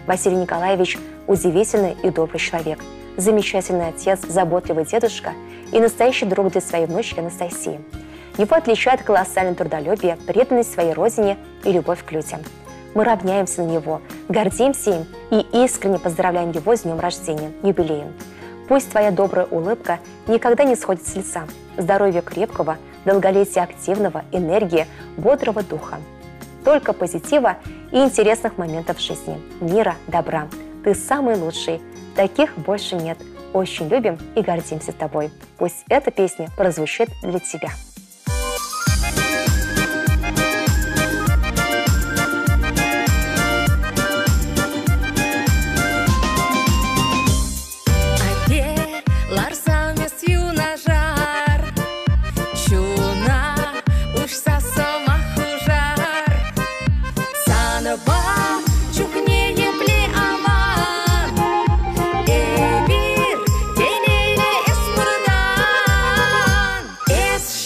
Василий Николаевич – удивительный и добрый человек, замечательный отец, заботливый дедушка и настоящий друг для своей внучки Анастасии. Его отличает колоссальное трудолюбие, преданность своей родине и любовь к людям. Мы равняемся на него, гордимся им и искренне поздравляем его с днем рождения, юбилеем. Пусть твоя добрая улыбка никогда не сходит с лица. Здоровья крепкого, долголетия активного, энергии, бодрого духа. Только позитива и интересных моментов в жизни. Мира, добра. Ты самый лучший. Таких больше нет. Очень любим и гордимся тобой. Пусть эта песня прозвучит для тебя. Эс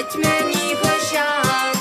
Пӗтмӗ нихӑҫан.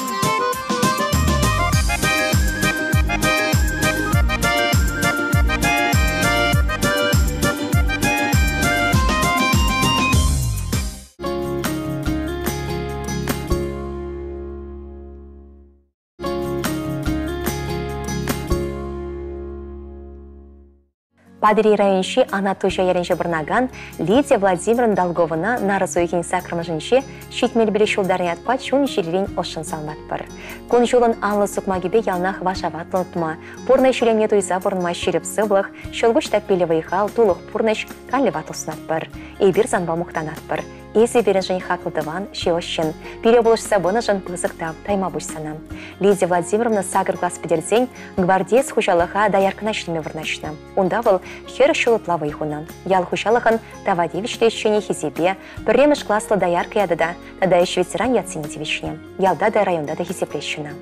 Патӑрьел районӗнчи Анат Туҫа ялӗнче пурӑнакан Лидия Владимировна Долговӑна нарӑс уйӑхӗн саккӑрмӗшӗнче 75 ҫултарнӑ ятпа чун-чӗререн ӑшшӑн саламлатпӑр. Кун-ҫулӑн анлӑ сукмакӗпе яланах вашаватлӑ утма, пурнӑҫ илемне туйса пурӑнма ҫирӗп сывлӑх, ҫӑлкуҫ таппиллӗ вӑй-хал, тулӑх пурнӑҫ, канлӗ ватлӑх сунатпӑр. Эпир санпа мухтанатпӑр. Эсӗ пирӗншӗн хаклӑ тӑван, ҫывӑх ҫын. Пире пулӑшса пынӑшӑн пысӑк тав, тайма пуҫ сана. Лидия Владимировна сакӑр класс пӗтерсен гвардеец хуҫалӑха дояркӑна ӗҫлеме вырнаҫнӑ. Унта вӑл 40 ҫул ытла вӑй хунӑ. Ял хуҫалӑхӑн тава тивӗҫлӗ ӗҫченӗ хисепе, пӗрремӗш класлӑ доярка ята та тата ӗҫ ветеран ятсене тивӗҫнӗ. Ялта та, районта та хисеплеҫҫӗ ӑна.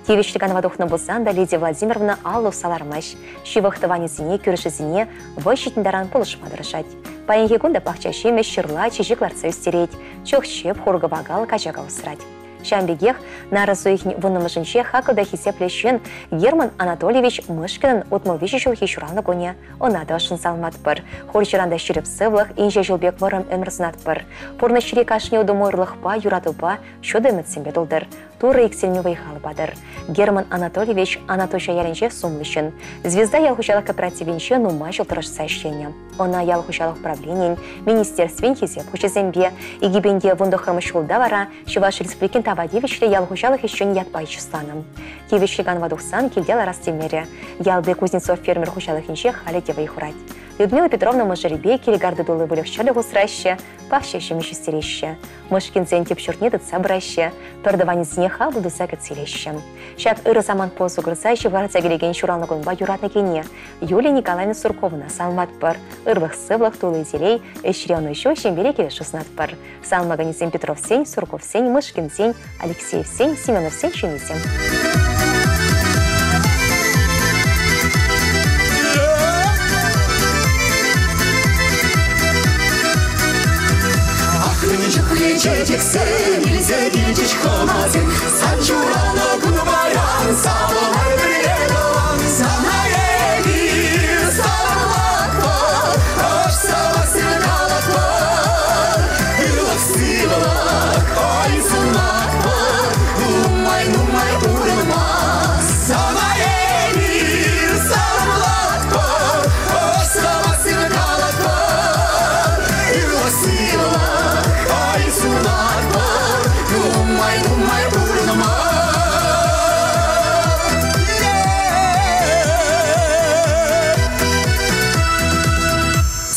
Тивӗҫлӗ канӑва тухнӑ пулсан та Лидия Владимировна алӑ усса лармасть, ҫывӑх тӑванӗсене, кӳршӗсене вӑй ҫитнӗ таран пулӑшма тӑрӑшать. Паянхи кун та пахча ҫимӗҫ, ҫырла, чечек лартса ӳстерет, чӑх-чӗп, хур-кӑвакал, качака усрать. Ҫавӑн пекех нарӑс уйӑхӗн вуннӑмӗшӗнче хаклӑ та хисеплӗ ҫын Герман Анатольевич Мышкинӑн 63 ҫулхи ҫуралнӑ кунӗ. Ӑна та ӑшшӑн саламлатпӑр. Хурҫӑран та ҫирӗп сывлӑх, инҫе ҫул пек вӑрӑм ӗмӗр сунатпӑр. Пурнӑҫри кашни утӑм ырлӑхпа, юратупа, ҫутӑ ӗмӗтсемпе тултӑр. Турӑ иксӗлми вӑй-хал патӑр. Герман Анатольевич Анатуҫа ялӗнче сумлӑ ҫын. Звезда ял хуҫалӑх кооперативӗнче нумай ҫул тӑрӑшса ӗҫленӗ. Ӑна ял хуҫалӑх управленийӗн, министерствин хисеп хучӗсемпе, 2019 ҫулта вара Чӑваш Республикин тава тивӗҫлӗ ял хуҫалӑх ӗҫченӗ ятпа чысланӑ. Тивӗҫлӗ канӑва тухсан килте ларас темерӗ. Ялти Кузнецов фермер хуҫалӑхӗнче халӗ те вӑй хурать. Людмила Петровна мӑшӑрӗпе кил карти тулли выльӑх-чӗрлӗх усраҫҫӗ, пахча ҫимӗҫ ӳстереҫҫӗ. Мышкинсен тӗп ҫуртне тытса пыраҫҫӗ, пӗртӑванӗсене хапӑл туса кӗтсе илеҫҫӗ. Ҫак ырӑ самантпа усӑ курса ҫывхарса килекен ҫуралнӑ кунпа юратнӑ кине Юлия Николаевна Сурковӑна саламлатпӑр. Ырлӑх-сывлӑх, тулли телей, ӗҫре ӑнӑҫу, ҫемьере килӗшӳ сунатпӑр. Саламлаканӗсем Петровсен, Сурковсен, Мышкинсен, Алексеевсен, Семеновсен ҫыннисем. Чечексем илсе килчӗҫ хӑнасем, Сан ҫуралнӑ кун паян, савӑнар пӗрле тӑван. Сана эпир саламлатпӑр, ӑш сӑмахсем калатпӑр. Ырлӑх-сывлӑх, ой, сунатпӑр, нумай-нумай пурӑнма. Сана эпир саламлатпӑр, ӑш сӑмахсем калатпӑр. Ырлӑх-сывлӑх, ой, сунатпӑр, нумай-нумай пурӑнма.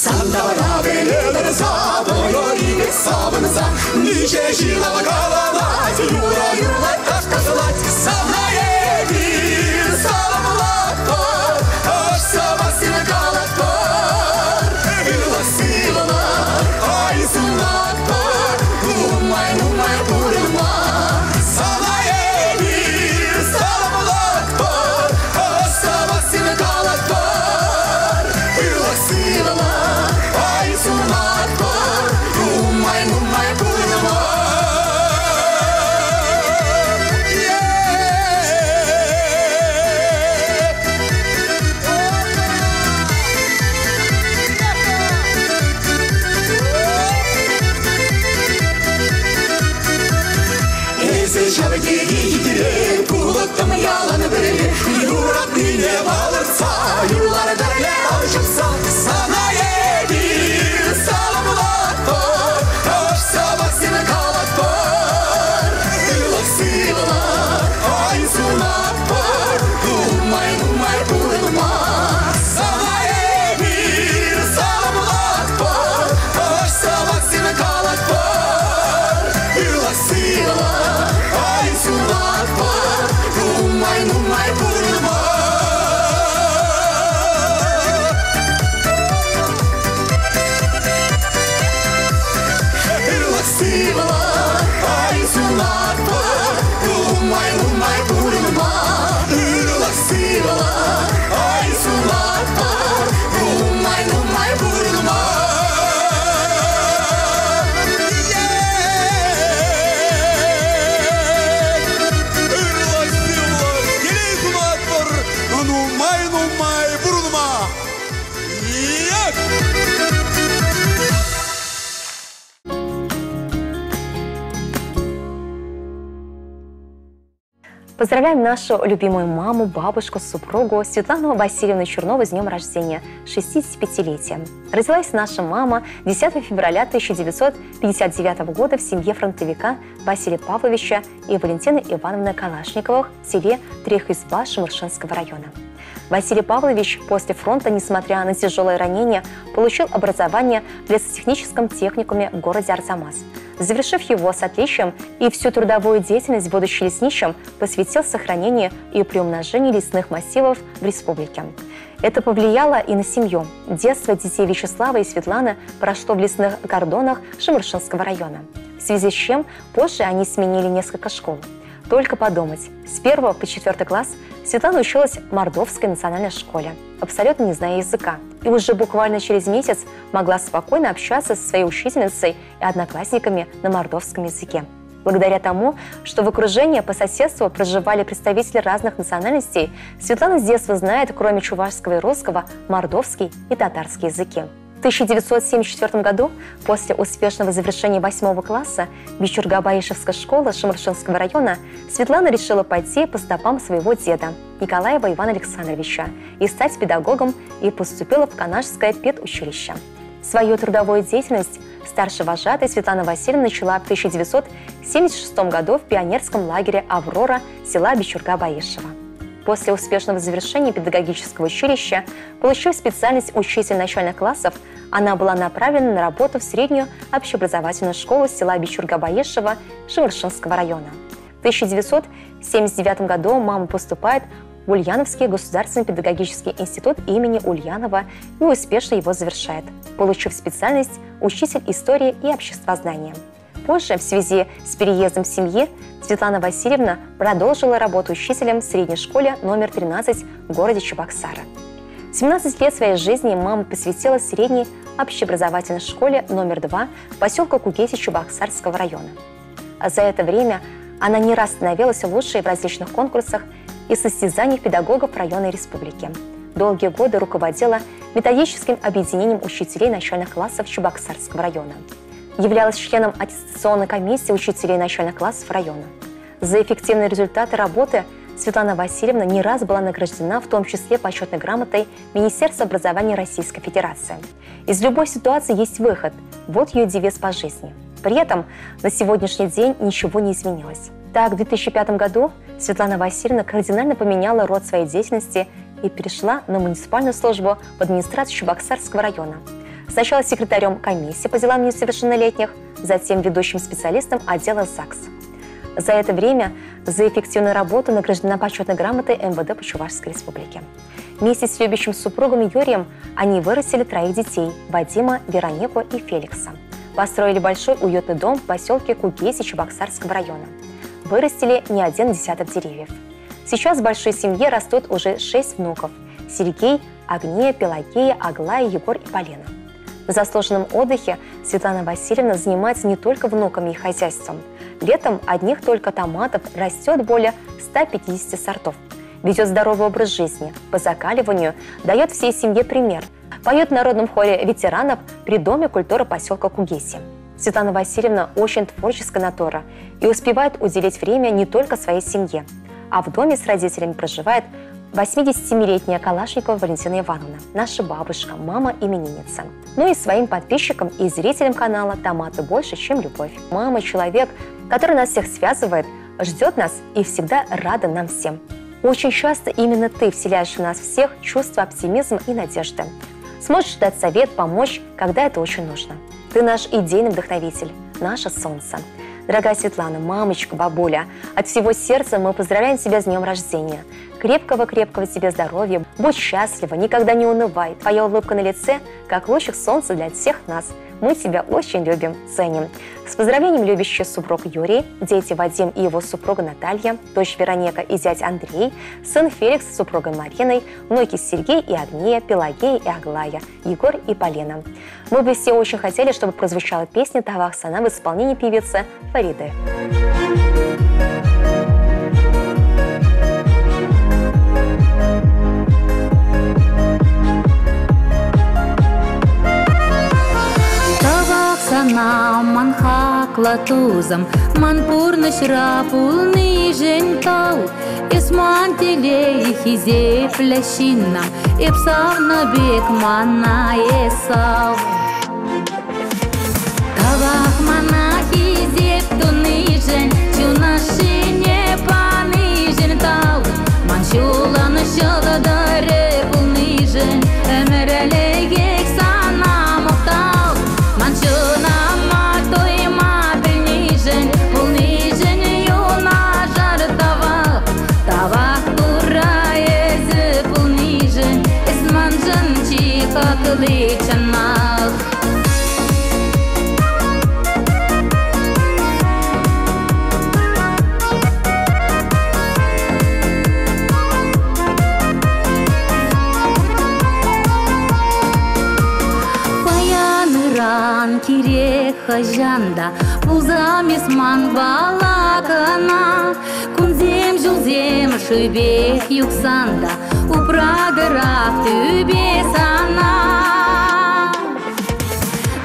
Сантара пӗлетӗр савӑнӑр савӑнса, Ниче ҫилав каланать, юрӑ юрлать, таш ташлать. Сана эпир саламлатпӑр, ӑш сӑмахсем калатпӑр. Ырлӑх-сывлӑх, ой, сунатпӑр, нумай-нумай пурӑнма. Сана эпир саламлатпӑр, ӑш сӑмахсем калатпӑр. Ырлӑх-сывлӑх, ой, сунатпӑр, нумай-нумай пурӑнма. Эсӗ ҫав тери хитре, кулӑттӑм ялан пӗрле, юратнине палӑртса, юрлар пӗрле ал ҫупса. Сана эпир саламлатпӑр, ӑш сӑмахсем калатпӑр. Ырлӑх-сывлӑх, ой, сунатпӑр, нумай-нумай пурӑнма. Сана эпир саламлатпӑр, ӑш сӑмахсем калатпӑр. Ырлӑх-сывлӑх, ой, сунатпӑр, нумай-нумай пурӑнма. Поздравляем нашу любимую маму, бабушку, супругу Светлану Васильевну Чернову с днем рождения, 65-летием. Родилась наша мама 10 февраля 1959 года в семье фронтовика Василия Павловича и Валентины Ивановны Калашниковых в селе Трехизба Шемуршинского района. Василий Павлович после фронта, несмотря на тяжелое ранение, получил образование в лесотехническом техникуме в городе Арзамас. Завершив его с отличием и всю трудовую деятельность, будучи лесничим, посвятил сохранению и приумножению лесных массивов в республике. Это повлияло и на семью. Детство детей Вячеслава и Светланы прошло в лесных кордонах Шемуршинского района. В связи с чем позже они сменили несколько школ. Только подумать, с 1 по 4 класс Светлана училась в Мордовской национальной школе, абсолютно не зная языка. И уже буквально через месяц могла спокойно общаться со своей учительницей и одноклассниками на мордовском языке. Благодаря тому, что в окружении по соседству проживали представители разных национальностей, Светлана с детства знает, кроме чувашского и русского, мордовский и татарский языки. В 1974 году, после успешного завершения 8 класса Бичурга-Баишевской школы Шемуршинского района, Светлана решила пойти по стопам своего деда Николаева Ивана Александровича и стать педагогом, и поступила в Канашское педучилище. Свою трудовую деятельность старшей вожатой Светлана Васильевна начала в 1976 году в пионерском лагере «Аврора» села Бичурга-Баишева. После успешного завершения педагогического училища, получив специальность учитель начальных классов, она была направлена на работу в среднюю общеобразовательную школу села Бичурга-Баишева Шемуршинского района. В 1979 году мама поступает в Ульяновский государственный педагогический институт имени Ульянова и успешно его завершает, получив специальность учитель истории и обществознания. Позже, в связи с переездом семьи, Светлана Васильевна продолжила работу учителем в средней школе номер 13 в городе Чебоксары. 17 лет своей жизни мама посвятила средней общеобразовательной школе номер 2 поселка Кугеси Чебоксарского района. А за это время она не раз становилась лучшей в различных конкурсах и состязаниях педагогов района и республики. Долгие годы руководила методическим объединением учителей начальных классов Чебоксарского района. Являлась членом аттестационной комиссии учителей начальных классов района. За эффективные результаты работы Светлана Васильевна не раз была награждена, в том числе почетной грамотой Министерства образования Российской Федерации. Из любой ситуации есть выход. Вот ее девиз по жизни. При этом на сегодняшний день ничего не изменилось. Так, в 2005 году Светлана Васильевна кардинально поменяла род своей деятельности и перешла на муниципальную службу в администрацию Чебоксарского района. Сначала секретарем комиссии по делам несовершеннолетних, затем ведущим специалистом отдела ЗАГС. За это время за эффективную работу награждена почетной грамотой МВД по Чувашской Республике. Вместе с любящим супругом Юрием они вырастили троих детей – Вадима, Веронику и Феликса. Построили большой уютный дом в поселке Кугеси Чебоксарского района. Вырастили не один десяток деревьев. Сейчас в большой семье растут уже 6 внуков – Сергей, Агния, Пелагея, Аглая, Егор и Полина. На заслуженном отдыхе Светлана Васильевна занимается не только внуками и хозяйством. Летом одних только томатов растет более 150 сортов. Ведет здоровый образ жизни, по закаливанию дает всей семье пример. Поет в народном хоре ветеранов при Доме культуры поселка Кугеси. Светлана Васильевна очень творческая натура и успевает уделить время не только своей семье. А в доме с родителями проживает 87-летняя Калашникова Валентина Ивановна, наша бабушка, мама именинница. Ну и своим подписчикам и зрителям канала «Томаты больше, чем любовь». Мама – человек, который нас всех связывает, ждет нас и всегда рада нам всем. Очень часто именно ты вселяешь в нас всех чувство оптимизма и надежды. Сможешь дать совет, помочь, когда это очень нужно. Ты наш идейный вдохновитель, наше солнце. Дорогая Светлана, мамочка, бабуля, от всего сердца мы поздравляем тебя с днем рождения. Крепкого-крепкого тебе здоровья, будь счастлива, никогда не унывай. Твоя улыбка на лице, как лучик солнца для всех нас. Мы тебя очень любим, ценим. С поздравлением любящий супруг Юрий, дети Вадим и его супруга Наталья, дочь Вероника и зять Андрей, сын Феликс с супругой Мариной, внуки Сергей и Агния, Пелагея и Аглая, Егор и Полина. Мы бы все очень хотели, чтобы прозвучала песня «Тавах Сана» в исполнении певицы Фариды. Сана ман хаклӑ тусӑм, ман пурнӑҫра пулнишӗн тав. Эс ман телей, хисеплӗ ҫыннӑм, эп савнӑ пек мана эс сав. Тавах мана хисеп тунишӗн, чун ӑшшине панишӗн тав. Ман ҫулӑн ҫӑлтӑрӗ пулнишӗн ӗмӗрлӗхех сана мухтав. Ман чунӑма туйма пӗлнишӗн, пулнишӗн юнашар тавах. Тавах Турра эсӗ пулнишӗн, эс маншӑн чи хакли чӑнах. Паян ыран кирек хӑҫан та пулсам эс манпала кӑна. Кунсем, ҫулсем шывпех юхсан та упратӑрах тӳпе сана.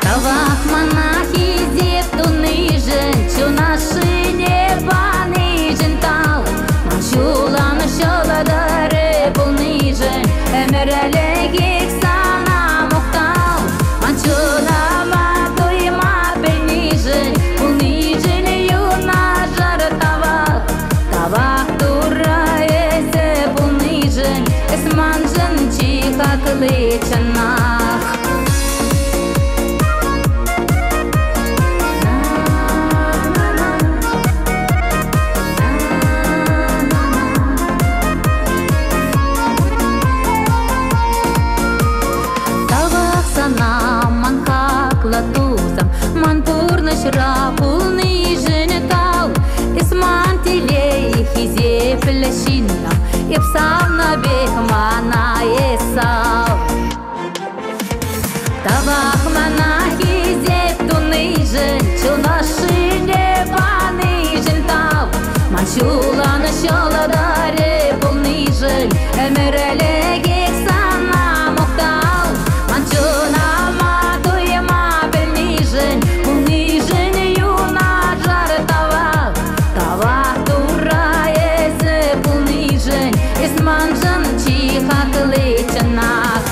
Тавах мана хисеп тунишӗн, чун ӑшшине панишӗн тав. Ман ҫулӑн ҫӑлтӑрӗ пулнишӗн ӗмӗрлӗхех сана мухтав. Ман чунӑма туйма пӗлнишӗн, пулнишӗн юнашар тавах. Тавах Турра эсӗ пулнишӗн, эс маншӑн чи хакли чӑнах. Тавах сана, ман хаклӑ тусӑм, ман пурнӑҫра пулнишӗн тав. Эс ман телей, хисеплӗ ҫыннӑм, эп савнӑ пек мана эс сав. Тавах мана хисеп тунишӗн, чун ӑшшине панишӗн тав. Ман ҫулӑн ҫӑлтӑрӗ пулнишӗн ӗмӗрлӗхех сана мухтав. Ман чунӑма туйма пӗлнишӗн, пулнишӗн юнашар тавах. Тавах Турра эсӗ пулнишӗн, эс маншӑн чи хакли чӑнах.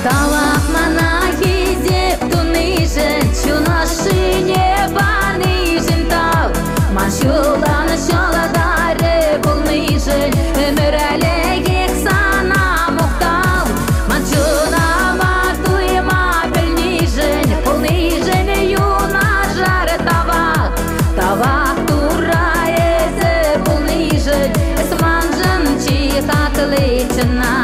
Тавах мана хисеп тунишӗн, чун ӑшшине панишӗн тав. Ман ҫулӑн ҫӑлтӑрӗ пулнишӗн ӗмӗрлӗхех сана мухтав. Ман чунӑма туйма пӗлнишӗн, пулнишӗн юнашар тавах. Тавах Турра эсӗ пулнишӗн, эс маншӑн чи хакли чӑнах.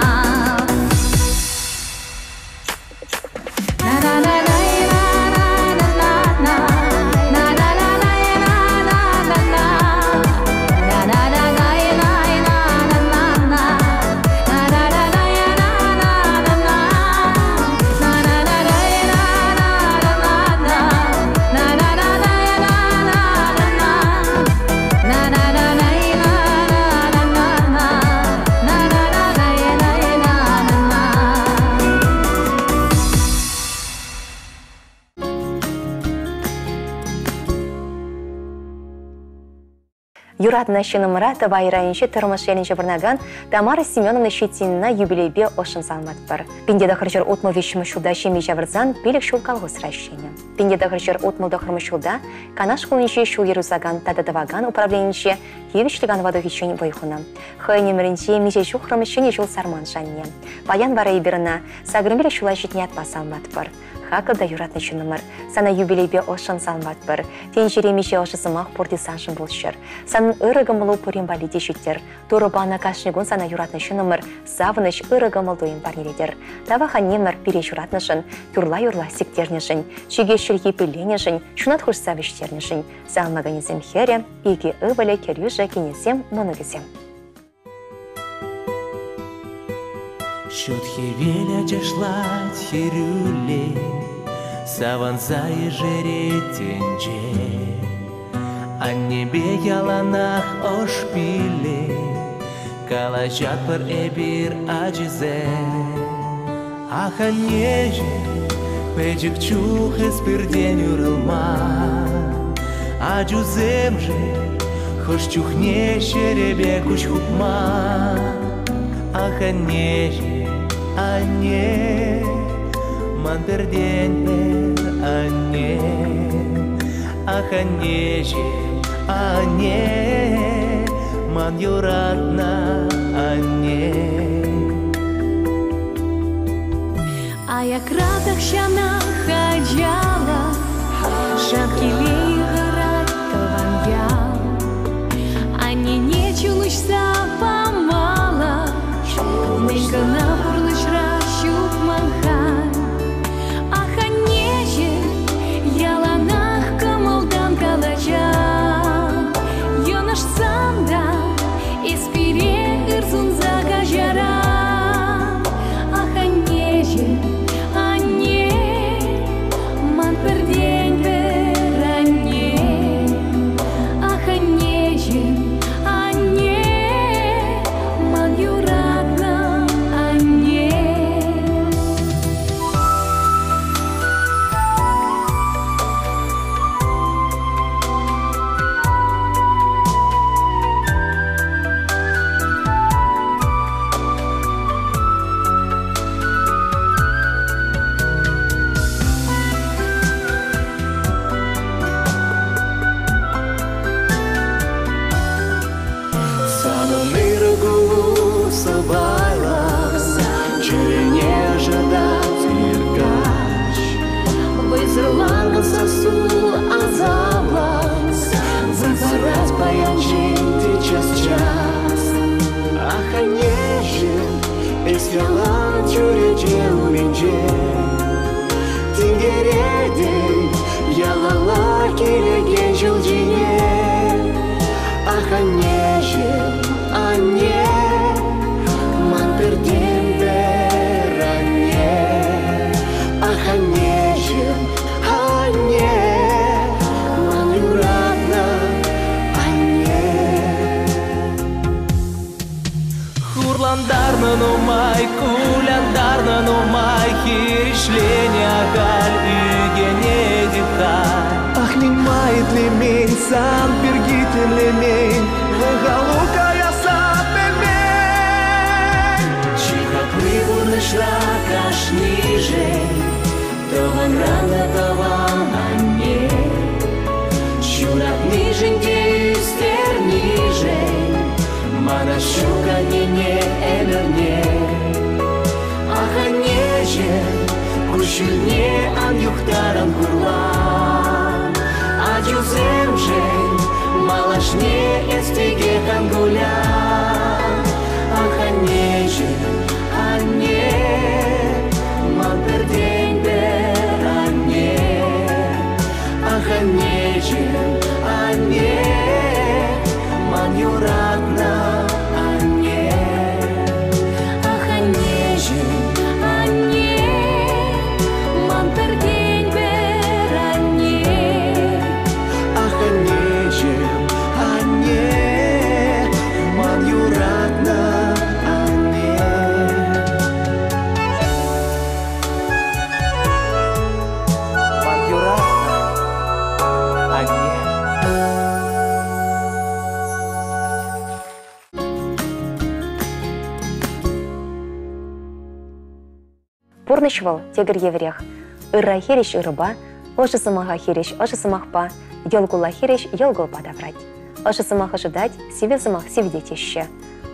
Юратнӑ ҫыннӑмӑра Тӑвай районӗнчи Тӑрмӑш ялӗнче пурӑнакан Тамара Семеновна Щетинина юбилейпе ӑшшӑн саламлатпӑр. 1963 ҫулта ҫемье ҫавӑрсан 5 ҫул колхозра ӗҫленӗ. 1969 ҫулта Канаш хулинчи ҫул-йӗр юсакан тата тӑвакан управленинче тивӗҫлӗ канӑва тухиччен вӑй хунӑ. Хӑйӗн ӗмӗрӗнче миҫе ҫухрӑм ҫӗнӗ ҫул сарман шанне. Паян вара эпир ӑна 85 ҫула ҫитнӗ ятпа саламлатпӑр. Хаклӑ та юратнӑ ҫыннӑмӑр, сана юбилейпе ӑшшӑн саламлатпӑр. Тӗнчере миҫе ӑшӑ сӑмах пурте саншӑн пулччӑр. Санӑн ырӑ кӑмӑлу пурин валли те ҫиттӗр. Турӑ панӑ кашни кун сана юратнӑ ҫыннӑмӑр савӑнӑҫ, ырӑ кӑмӑл-туйӑм парнелетӗр. Тавах аннемӗр пире ҫуратнӑшӑн, юрла-юрла сиктернӗшӗн, чӗкеҫ чӗлхи пилленӗшӗн, ҫунат хушса вӗҫтернӗшӗн. Саламлаканӗсем хӗрӗ, икӗ ывӑлӗ, кӗрӳшӗ, кинӗсем, мӑнукӗсем. Ҫут хӗвел ачашлать хӗрӳлле, Савӑнса ешерет тӗнче. Аннепе яланах ӑш пилле, Калаҫатпӑр эпир ачисем. Ах, аннеҫӗм, пӗчӗк чух эс пиртен уйрӑлман. Ачусемшӗн хӑш чухне ҫӗрӗпе куҫ хупма. Ах, аннеҫӗм, анне, ман пӗртен-пӗр анне. Ах, аннеҫӗм, анне, ман юратнӑ анне. Аякра тахҫанах ачалӑх, Шав телей хӑрать тӑван ял. Аннене чун уҫса памалӑх, Мӗн кӑна пурнӑҫра ҫук ман халь. Ах, аннеҫӗм, яланах кӑмӑлтан калаҫать. Йӑнӑшсан та эс пире ыр сунса каҫаран. Ах, аннеҫӗм, анне, ман пӗртен-пӗр анне. Ах, аннеҫӗм, анне, ман юратнӑ анне. Санӑн ырӑ кулу сӑпайлӑ, чӗрене ӑшӑтать ир-каҫ. Вӑйсӑрланнӑ сассу асаплӑ, Выртать паян те час-час. Ах, аннеҫӗм, эс ялан чӳрече умӗнче. Тинкеретӗн ялалла килекен ҫул ҫине. Ах, аннеҫӗм, анне, ман пӗртен-пӗр анне. Ах, аннеҫӗм, анне, ман юратнӑ анне. Хурлантарнӑ нумай, кулянтарнӑ нумай, хирӗҫленӗ ахаль ӳкӗнетӗп-ха. Ах, мӗн-ма итлемен, сан пирки тимлемен, вӑхалу каясса пӗлмен. Чи хакли пурнӑҫра кашнишӗн тӑванран та тӑван анне. Ҫуратнишӗн те ӳстернишӗн мана ҫук аннене ӗмӗрне. Ах, аннеҫӗм, куҫҫульне ан юхтаран хурлан. Ачусемшӗн малашне эс текех ан кулян. Ах, аннеҫӗм, анне, ман пӗртен-пӗр анне. Ах, аннеҫӗм, анне, ман юратнӑ анне. Ах, аннеҫӗм, анне, ман пӗртен-пӗр анне. Ах, аннеҫӗм, анне, ман юратнӑ анне. Ман юратнӑ анне. Пурнӑҫ вӑл текӗр евӗрех. Ырра хирӗҫ ырӑпа, ӑшӑ сӑмаха хирӗҫ ӑшӑ сӑмахпа, йӑл-кулла хирӗҫ йӑл-кулпа таврать. Ӑшӑ сӑмах ӑшӑтать, сивӗ сӑмах сивӗтет теҫҫӗ.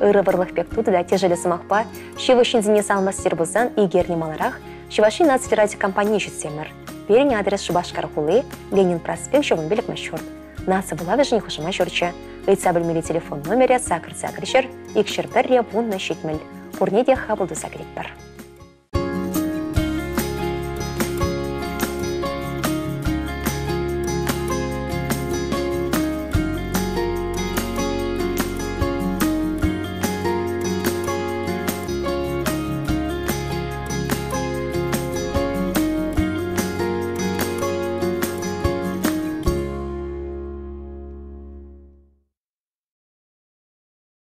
Ырӑ вӑрлӑх пек тутӑ та тӗшӗллӗ сӑмахпа ҫывӑх ҫынсене салмастер пулсан ик эрне маларах Чӑваш Ен наци радиокомпанине ҫитсемӗр. Пирӗн адрес Шупашкар хули, Ленин проспект, ҫавӑн ҫурт. Наци вулавӑшӗн хушма ҫурчӗ. Ыйтса пӗлмелли телефон номерӗ сакӑр сакӑр ҫӗр, икҫӗр пӗрре вуннӑ ҫитмӗл. Пурне те хапӑл туса кӗретпӗр.